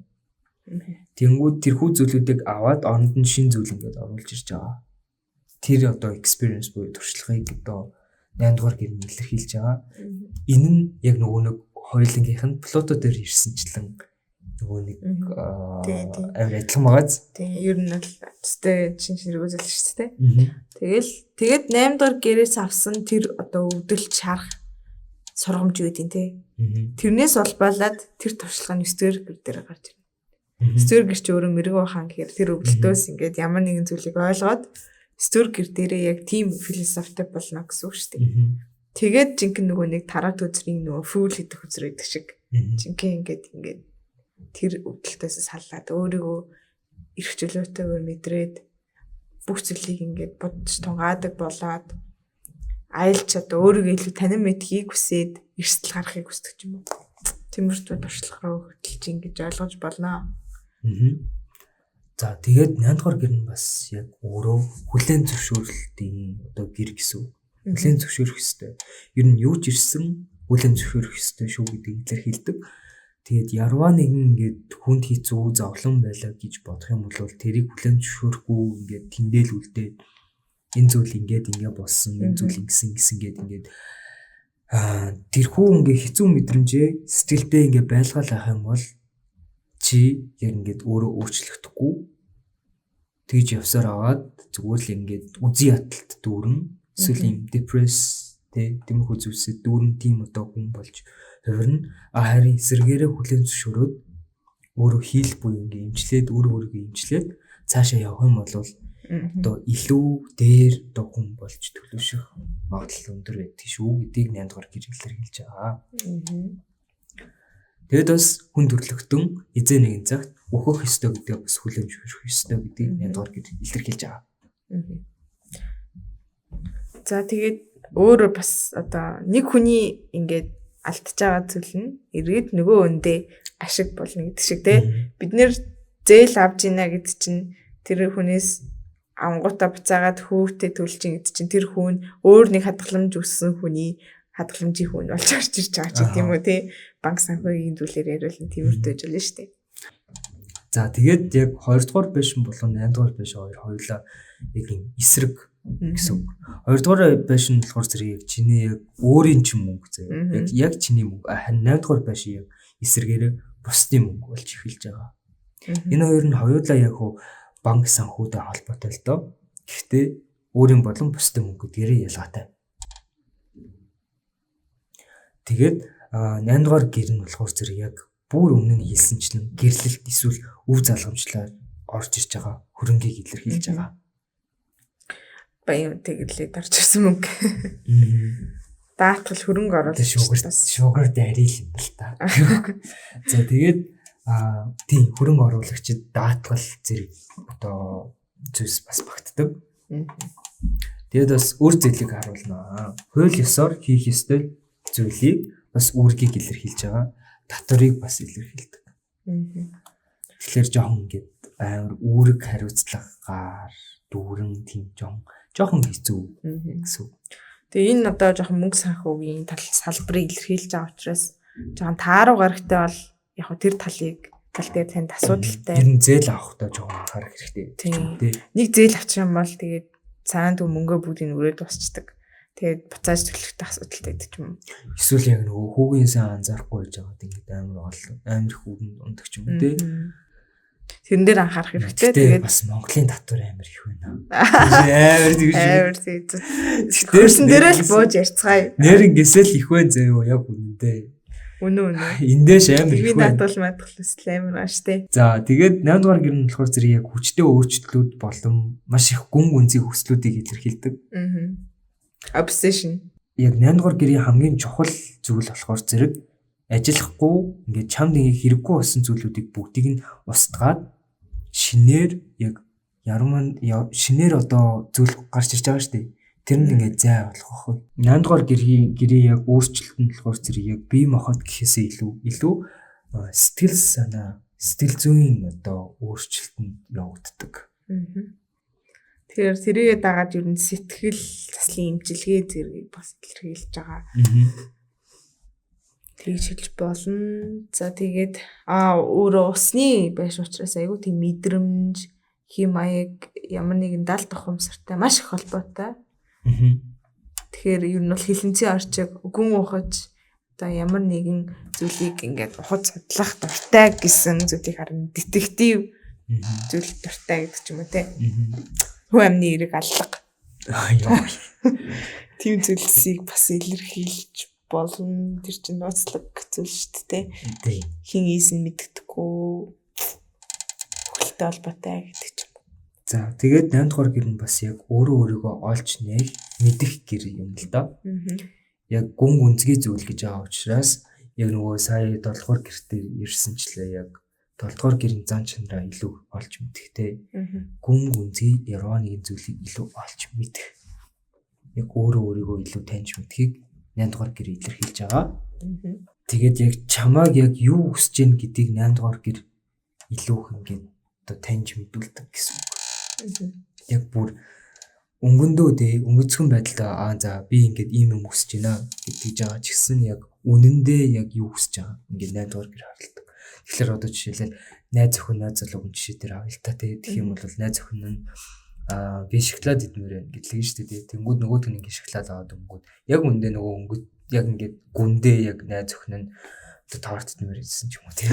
Тэнгүүд тэрхүү зүйлүүдийг аваад оронд нь шин зүйл ингээд оруулж ирж байгаа. Тэр одоо experience буюу туршлагыг одоо 8 дугаар гэр нь илэрхийлж байгаа. Энэ нь яг нөгөө нэг хоёулангийнх нь Плуто дээр ирсэнчлэн нөгөө нэг амар адилхан байгааз. Тийм, ер нь л төстэй шин ширгүү зүйл шүү дээ. Тэгэл тэгээд 8 дугаар гэрээс авсан тэр одоо өвдөл шарах сургамж юу гэдэг те. Тэрнээс улбалаад тэр туршлага нь 9 дугаар гэр дээр гарч ирнэ. 9 дугаар гэр чи өөрөө мэрэгүү хаан гэхээр тэр өвдөлтөөс ингээд ямар нэгэн зүйлийг ойлгоод 9 дугаар гэр дээрээ яг тийм философитой болно гэсэн үг шүү дээ. Тэгээд жинхэнэ нөгөө нэг тараад үзрийн нөгөө фүүл гэдэг үзэр гэдэг шиг жинхэнэ ингээд ингээд тэр өвдөлтөөс саллаад өөрийгөө эрх чөлөөтэйгээр мэдрээд бүх зүйлийг ингээд бодож тунгаадаг болоод аялж одоо өөрийгөө илүү танин мэдхийг хүсээд эрсдэл гаргахыг хүсдэг ч юм уу. Тиймэрхүү туршлага руу хөтөлж ингэж ойлгож болно. За тэгээд 8 дугаар гэр нь бас яг өөрөө хүлээн зөвшөөрлөлтийн одоо гэр гэсэн үг. Хүлээн зөвшөөрөх ёстой. Ер нь юу ч ирсэн хүлээн зөвшөөрөх ёстой шүү гэдгийг илэрхийлдэг. Тэгээд ярваа нэгэн ингээд хүнд хэцүү зовлон байлаа гэж бодох юм бол тэрийг хүлээн зөвшөөрөхгүй ингээд тэндэл үлдээд энэ зүйл ингээд ингээ болсон, энэ зүйл ингэсэн гэсэн гээд ингээд тэрхүү ингээ хэцүү мэдрэмжээ сэтгэлдээ ингээ байлгаал авах юм бол чи яг ингээд өөрөө өөрчлөгдөхгүй тэгж явсаар аваад зүгээр л ингээд үзий яталт дүүрэн эсвэл юм депресс тэ тиймэрхүү зүйлсэд дүүрэн тийм одоо хүн болж хувирна. Харин эсэргээрээ хүлээн зөвшөөрөөд өөрөө хийл буюу ингээ имчлээд өөрөө өөрийгөө имчлээд цаашаа явах юм бол одоо илүү дээр одоо хүн болж төлөвшөх магадлал өндөр байдаг шүү гэдгийг 8 дугаар гэр илэрхийлж байгаа. Тэгэд бас хүн төрлөختөн эзэн нэгэн цагт өөхөх ёстой гэдгийг бас хүлээн зөвшөөрөх ёстой гэдгийг 8 дугаар гэр илэрхийлж байгаа. За тэгээд өөрөө бас одоо нэг хүний ингээд алдчихж байгаа зүйл нь эргээд нөгөө өндөө ашиг болно гэдэг шиг те. Бид нэр зээл авж ийна гэд чинь тэр хүнээс авангуудаа буцаагаад хүүхдээ төлж ийн гэд чинь тэр хүн өөр нэг хадгаламж өссөн хүний хадгаламжийн хүн болж орж ирж байгаа ч тийм үү те. Банк санхүүгийн зүйлээр яриул нь тиймэрхүү зүйл шүү дээ. За тэгээд яг 2 дугаар байшин болон 8 дугаар байшин хоёр хоёулаа яг юм эсрэг гэсэн үг. 2 дугаар байшин болохоор зэрэг яг чиний яг өөрийн чинь мөнгө заяа. Яг чиний мөнгө. Харин 8 дугаар байшин яг эсрэгээрээ бусдын мөнгө болж эхэлж байгаа. Энэ хоёр нь хоёулаа яг хуу банк санхүүтэй холбоотой л доо. Гэхдээ өөрийн болон бусдын мөнгө гэдгээрээ ялгаатай. Тэгээд 8 дугаар гэр нь болохоор зэрэг яг бүр өмнө нь хэлсэнчлэн гэрлэлт эсвэл өв залгамжлаар орж ирж байгаа хөрөнгийг илэрхийлж байгаа. Баян тэглээд орж ирсэн мөнгө. Даатгал хөрөнгө оруулагч бас шугар дайрил юм л та. За тэгээд тийм хөрөнгө оруулагчид даатгал зэрэг одоо зүйлс бас багтдаг. Тэгээд бас үр зээлийг харуулнаа. Хууль ёсоор хийх ёстой зүйлийг бас үүргийг илэрхийлж байгаа. Татварыг бас илэрхийлдэг. Тэгэхээр жоохон ингээд амар үүрэг хариуцлагагаар дүүрэн тийм жоохон хэцүү гэсэн. Тэгээ энэ одоо жоохон мөнгө санхүүгийн тал салбарыг илэрхийлж байгаа учраас жоохон тааруу гарагтай бол яг хөө тэр талыг тал дээр танд асуудалтай. Ер нь зээл авахдаа жоохон анхаарах хэрэгтэй. Тийм. Нэг зээл авчих юм бол тэгээд цаана дүү мөнгөө бүгдийг өрөөд дуусчдаг. Тэгээд буцааж төлөхтэй асуудалтай гэдэг ч юм. Эсвэл яг нөгөө хүүгийн сайн анзаарахгүй байж байгаад ингээд амар олон амар их үгэнд ундаг ч юм уу тий. Тэрэн дээр анхаарах хэрэгтэй. Тэгээд бас Монголын татвар амар их байна. Амар тэгж. Амар тэгж. Тэрсэн дээрээ л бууж ярьцгаая. Нэр ингээсэл их байна заяо яг үнэндээ. Үнэн үнэ. Эндээш амар их байна. Даатгал мадгал өсөл амар гаш тий. За тэгээд 8 дугаар гэр нь болохоор зэрэг яг хүчтэй өөрчлөлтүүд болон маш их гүн гүнзгий хүслүүдийг илэрхийлдэг. Obsession. Яг 8 дугаар гэрийн хамгийн чухал зүйл болохоор зэрэг ажиллахгүй ингээд чамд ингээ хэрэггүй болсон зүйлүүдийг бүгдийг нь устгаад шинээр яг ярман шинээр одоо зүйл гарч ирж байгаа шүү дээ. Тэр нь ингээд зай болох байхгүй. 8 дугаар гэрийн яг өөрчлөлт нь болохоор зэрэг яг бие махбод гэхээсээ илүү сэтгэл санаа, сэтгэл зүйн одоо өөрчлөлт нь явагддаг. Тэгэхээр тэрийгээ дагаад ер нь сэтгэл заслын эмчилгээ зэргийг бас илэрхийлж байгаа. Тэгж хэлж болно. За тэгээд өөрөө усны байш учраас айгүй тийм мэдрэмж, хэм маяг, ямар нэгэн далд ухамсартай маш их холбоотой. Тэгэхээр ер нь бол хилэнцгийн орчиг гүн ухаж одоо ямар нэгэн зүйлийг ингээд ухаж судлах дуртай гэсэн зүйлийг харна. Детектив зүйл дуртай гэдэг ч юм уу те. Хүн амны эрэг аллага. Тийм зүйлсийг бас илэрхийлж болно. Тэр чинь нууцлаг зүйл шүү дээ. Хин ийс нь мэддэггүй. Хөлтэй холбоотой гэдэг ч юм. За тэгээд 8 дугаар гэр нь бас яг өөрөө өөрийгөө олж нээх мэдэх гэр юм л доо. Яг гүн гүнзгий зүйл гэж байгаа учраас яг нөгөө сая 7 дугаар гэртээ ирсэнчлээ яг 7 дугаар гэрийн зан чанараа илүү олж мэдэх те. Гүн гүнзгий яруу нэгэн зүйлийг илүү олж мэдэх. Яг өөрөө өөрийгөө илүү таньж мэдхийг 8 дугаар гэр илэрхийлж байгаа. Тэгээд яг чамааг яг юу хүсэж гин гэдгийг 8 дугаар гэр илүү их ингээд одоо таньж мэдүүлдэг гэсэн үг. Яг бүр өнгөндөө те өнгөцгөн байдлаа за би ингээд ийм юм хүсэж байна гэдгийг байгаа ч гэсэн яг үнэндээ яг юу хүсэж байгаа ингээд 8 дугаар гэр харалдаг. Тэгэхээр одоо жишээлбэл найз охин найз залуугийн жишээ дээр авъя л та те. Тэгэх юм бол найз охин нь би шоколад идмээр байна гэдлээ шүү дээ. Тэнгүүд нөгөөт нь ингээд шоколад аваад өнгүүд яг үндэ нөгөө өнгөт яг ингээд гүндээ яг найз охин нь одоо торт идмээр идсэн ч юм уу тийм.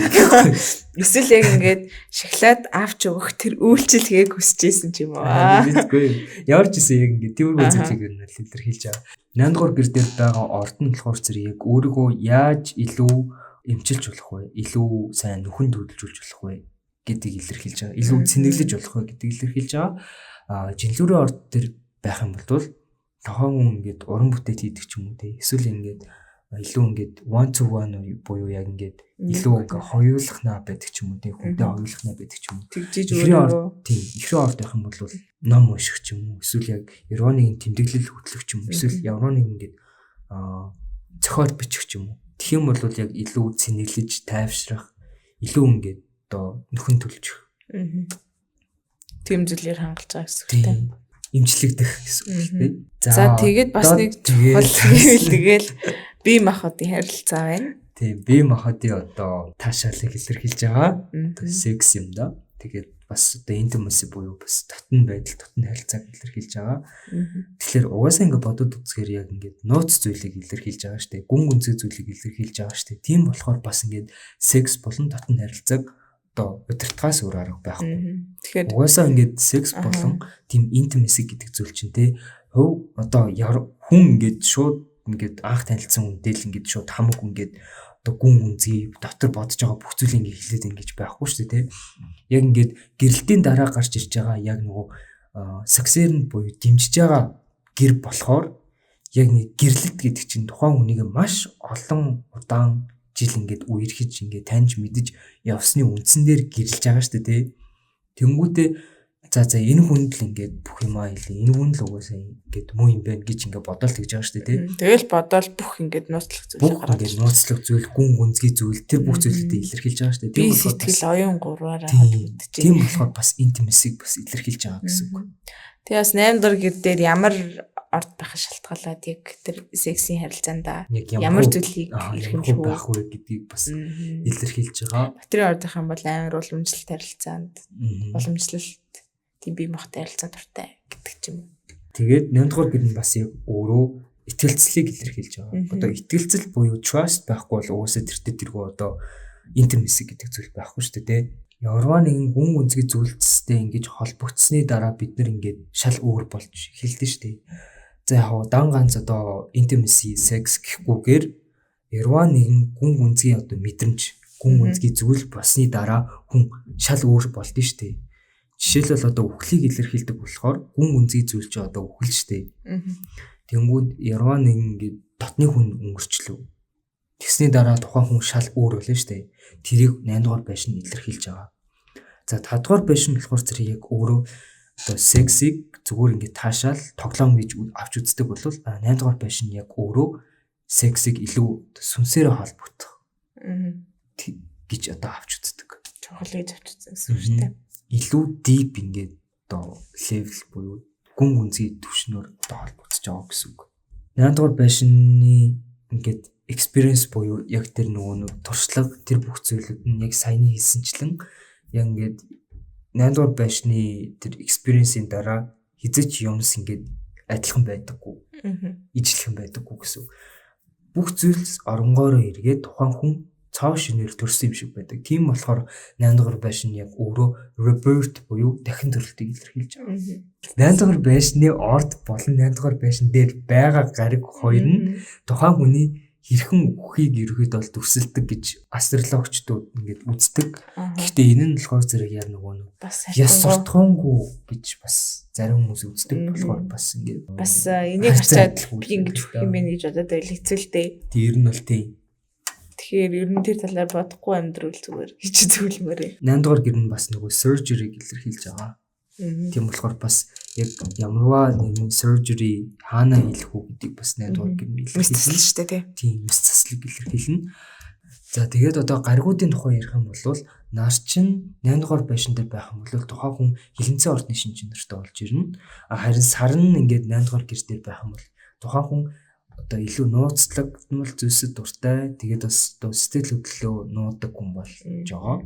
Эсвэл яг ингээд шоколад авч өгөх тэр үйлчилгээг хүсэж исэн ч юм уу. Мэдгүй. Ямар ч гэсэн яг ингээд тиймэрхүү зүйлийг нь илэрхийлж байгаа. 8 дугаар гэр дээр байгаа орд нь болохоор зэрэг яг өөрийгөө яаж илүү эмчилж болох вэ? Илүү сайн нөхөн төлжүүлж болох вэ? гэдгийг илэрхийлж байгаа. Илүү цэнэглэж болох вэ гэдгийг илэрхийлж байгаа. Жинлүүрийн орд дээр байх юм бол тухайн хүн ингээд уран бүтээл хийдэг ч юм уу те. Эсвэл ингээд илүү ингээд one to one буюу яг ингээд илүү ингээд хоёулахнаа байдаг ч юм уу те. Хүнтэй хоёулахнаа байдаг ч юм уу. Тэгжиж өөрөө тийм ихрийн орд байх юм бол ном унших ч юм уу. Эсвэл яг ямар нэгэн тэмдэглэл хөтлөх ч юм уу. Эсвэл ямар нэг ингээд зохиол бичих ч юм уу. Тэгэх юм бол яг илүү цэнэглэж тайвшрах, илүү ингээд одоо нөхөн төлчих. Тийм зүйлээр хангалж байгаа гэсэн үг тийм. Имчлэгдэх гэсэн үг тийм. За тэгээд бас нэг чухал гэвэл тэгэл бие махбодын харилцаа байна. Тийм, бие махбодын одоо таашаалыг илэрхийлж байгаа. Одоо секс юм да. Тэгээд бас одоо intimacy буюу бас татан байдал, татан харилцааг илэрхийлж байгаа. Тэгэхээр угаасаа ингээд бодод үзэхээр яг ингээд нууц зүйлийг илэрхийлж байгаа шүү дээ. Гүн гүнзгий зүйлийг илэрхийлж байгаа шүү дээ. Тийм болохоор бас ингээд секс болон татан харилцааг одоо удирдахаас өөр арга байхгүй. Тэгэхээр угаасаа ингээд секс болон тийм intimacy гэдэг зүйл чинь те хөв одоо хүн ингээд шууд ингээд анх танилцсан хүнтэй л ингээд шууд хамаг ингээд одоо гүн гүнзгий дотор бодож байгаа бүх зүйлийг ингээд хэлээд ингэж байхгүй шүү дээ те. Яг ингээд гэрэлтийн дараа гарч ирж байгаа яг нөгөө саксерн буюу дэмжиж байгаа гэр болохоор яг нэг гэрлэлт гэдэг чинь тухайн хүнийг маш олон удаан жил ингээд үерхэж ингээд таньж мэдэж явсны үндсэн дээр гэрэлж байгаа шүү дээ те. Тэнгүүтээ за энэ хүнд л ингээд бүх юмаа хэлээ. Энэ хүн л угаасаа ингээд муу юм байна гэж ингээд бодоол тэгж байгаа шүү дээ тий. Тэгэл бодоол бүх ингээд нууцлах зүйл гараад ингээд нууцлах зүйл, гүн гүнзгий зүйл тэр бүх зүйлүүдийг илэрхийлж байгаа шүү дээ. Тийм болохоор сэтгэл оюун гурваараа холбогдож байна. Тийм болохоор бас intimacy-г бас илэрхийлж байгаа гэсэн үг. Тэгээ бас 8 дугаар гэр дээр ямар орд байх шалтгаалаад яг тэр сексийн харилцаанд ямар зүйлийг эрхэмлэх байх вэ гэдгийг бас илэрхийлж байгаа. Батрын орд байх юм бол амар уламжлалт харилцаанд уламжлалт тийм бие махбодтой харилцаа дуртай гэдэг ч юм уу. Тэгээд 8 дугаар гэр нь бас яг өөрөө итгэлцлийг илэрхийлж байгаа. Одоо итгэлцэл буюу trust байхгүй бол угаасаа тэртээ тэргүй одоо intimacy гэдэг зүйл байхгүй шүү дээ, тэ. Ямарваа нэгэн гүн гүнзгий зүйлстэй ингэж холбогдсны дараа бид нар ингээд шал өөр болж эхэлдэж шүү дээ. За яг дан ганц одоо intimacy, sex гэхгүйгээр ямарваа нэгэн гүн гүнзгий одоо мэдрэмж, гүн гүнзгий зүйл болсны дараа хүн шал өөр болдсон шүү дээ. Жишээлбэл одоо үхлийг илэрхийлдэг болохоор гүн гүнзгий зүйл чи одоо үхэл шүү дээ. Тэнгүүд ямарваа нэгэн ингээд дотны хүн өнгөрчлөө. Тэгсний дараа тухайн хүн шал өөр болно шүү дээ. Тэрийг 8 дугаар байшин илэрхийлж байгаа. За 5 дугаар байшин болохоор зэрэг яг өөрөө одоо сексийг зүгээр ингээд таашаал тоглоом гэж авч үздэг бол 8 дугаар байшин яг өөрөө сексийг илүү сүнсээрээ холбогдох гэж одоо авч үздэг. Чухал гэж авч үзсэн гэсэн үг шүү дээ. Илүү deep ингээд одоо level буюу гүн гүнзгий түвшнөөр одоо холбогдож байгаа гэсэн үг. 8 дугаар байшины ингээд experience буюу яг тэр нөгөө нэг туршлага тэр бүх зүйлүүд нь яг саяны хэлсэнчлэн яг ингээд 8 дугаар байшны тэр experience-ийн дараа хизээч юмс ингээд адилхан байдаггүй. Ижилхэн байдаггүй гэсэн. Бүх зүйлс оронгоороо эргээд тухайн хүн цоо шинээр төрсөн юм шиг байдаг. Тийм болохоор 8 дугаар байшин яг өөрөө rebirth буюу дахин төрөлтийг илэрхийлж байгаа. 8 дугаар байшны орд болон 8 дугаар байшин дээр байгаа гариг хоёр нь тухайн хүний хэрхэн үхийг ерөөхдөө бол дүрсэлдэг гэж астрологчдууд ингээд үздэг. Гэхдээ энэ нь болохоор зэрэг яг нөгөө нэг яс суртахуунгүй гэж бас зарим хүмүүс үздэг болохоор бас ингээд бас энийг харчаад би ингэж үхэх юм байна гэж бодоод байл хэцүү л дээ. Тэр нь бол тийм. Тэгэхээр ер нь тэр талаар бодохгүй амьдрал зүгээр гэж зөвлөмөр. 8 дугаар гэр нь бас нөгөө surgery-г илэрхийлж байгаа. Тийм болохоор бас яг ямарваа нэгэн surgery хаана хийх үү гэдгийг бас 8 дугаар гэр нь илэрхийлнэ шүү дээ, тий. Тийм, мэс заслыг илэрхийлнэ. За тэгээд одоо гаригуудын тухай ярих юм бол нар чинь 8 дугаар байшин дээр байх юм бол тухайн хүн хилэнцэн ордны шинж чанартай болж ирнэ. Харин сар нь ингээд 8 дугаар гэр дээр байх юм бол тухайн хүн одоо илүү нууцлагдмал зүйлсэд дуртай. Тэгээд бас одоо сэтгэл хөдлөлөө нуудаг хүн болж байгаа.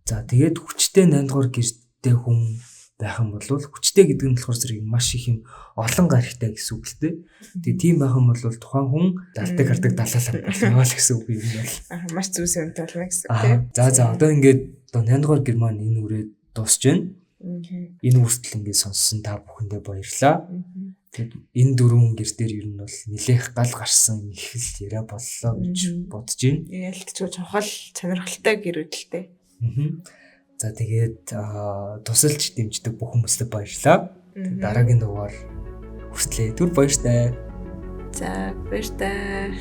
За тэгээд хүчтэй 8 дугаар гэртэй хүн байх юм бол хүчтэй гэдэг нь болохоор зэрэг маш их юм олон гаригтай гэсэн үг л дээ. Тэгээд тийм байх юм бол тухайн хүн далдаг хардаг далаалаа болно л гэсэн үг юм байна. Маш зүйлс юмтай болно гэсэн үг тийм. За одоо ингээд одоо 8 дугаар гэр маань энэ үрээд дуусж байна. Энэ хүртэл ингээд сонссон та бүхэндээ баярлалаа. Тэгээд энэ дөрвөн гэр дээр ер нь бол нэлээх гал гарсан их л яриа боллоо гэж бодож байна. Ялтчгүй чухал сонирхолтой гэр үүдэлтэй. За, тэгээд тусалж дэмждэг бүх хүмүүстээ баярлалаа. Дараагийн дугаар хүртлээ. Түр баяртай. За, баяртай.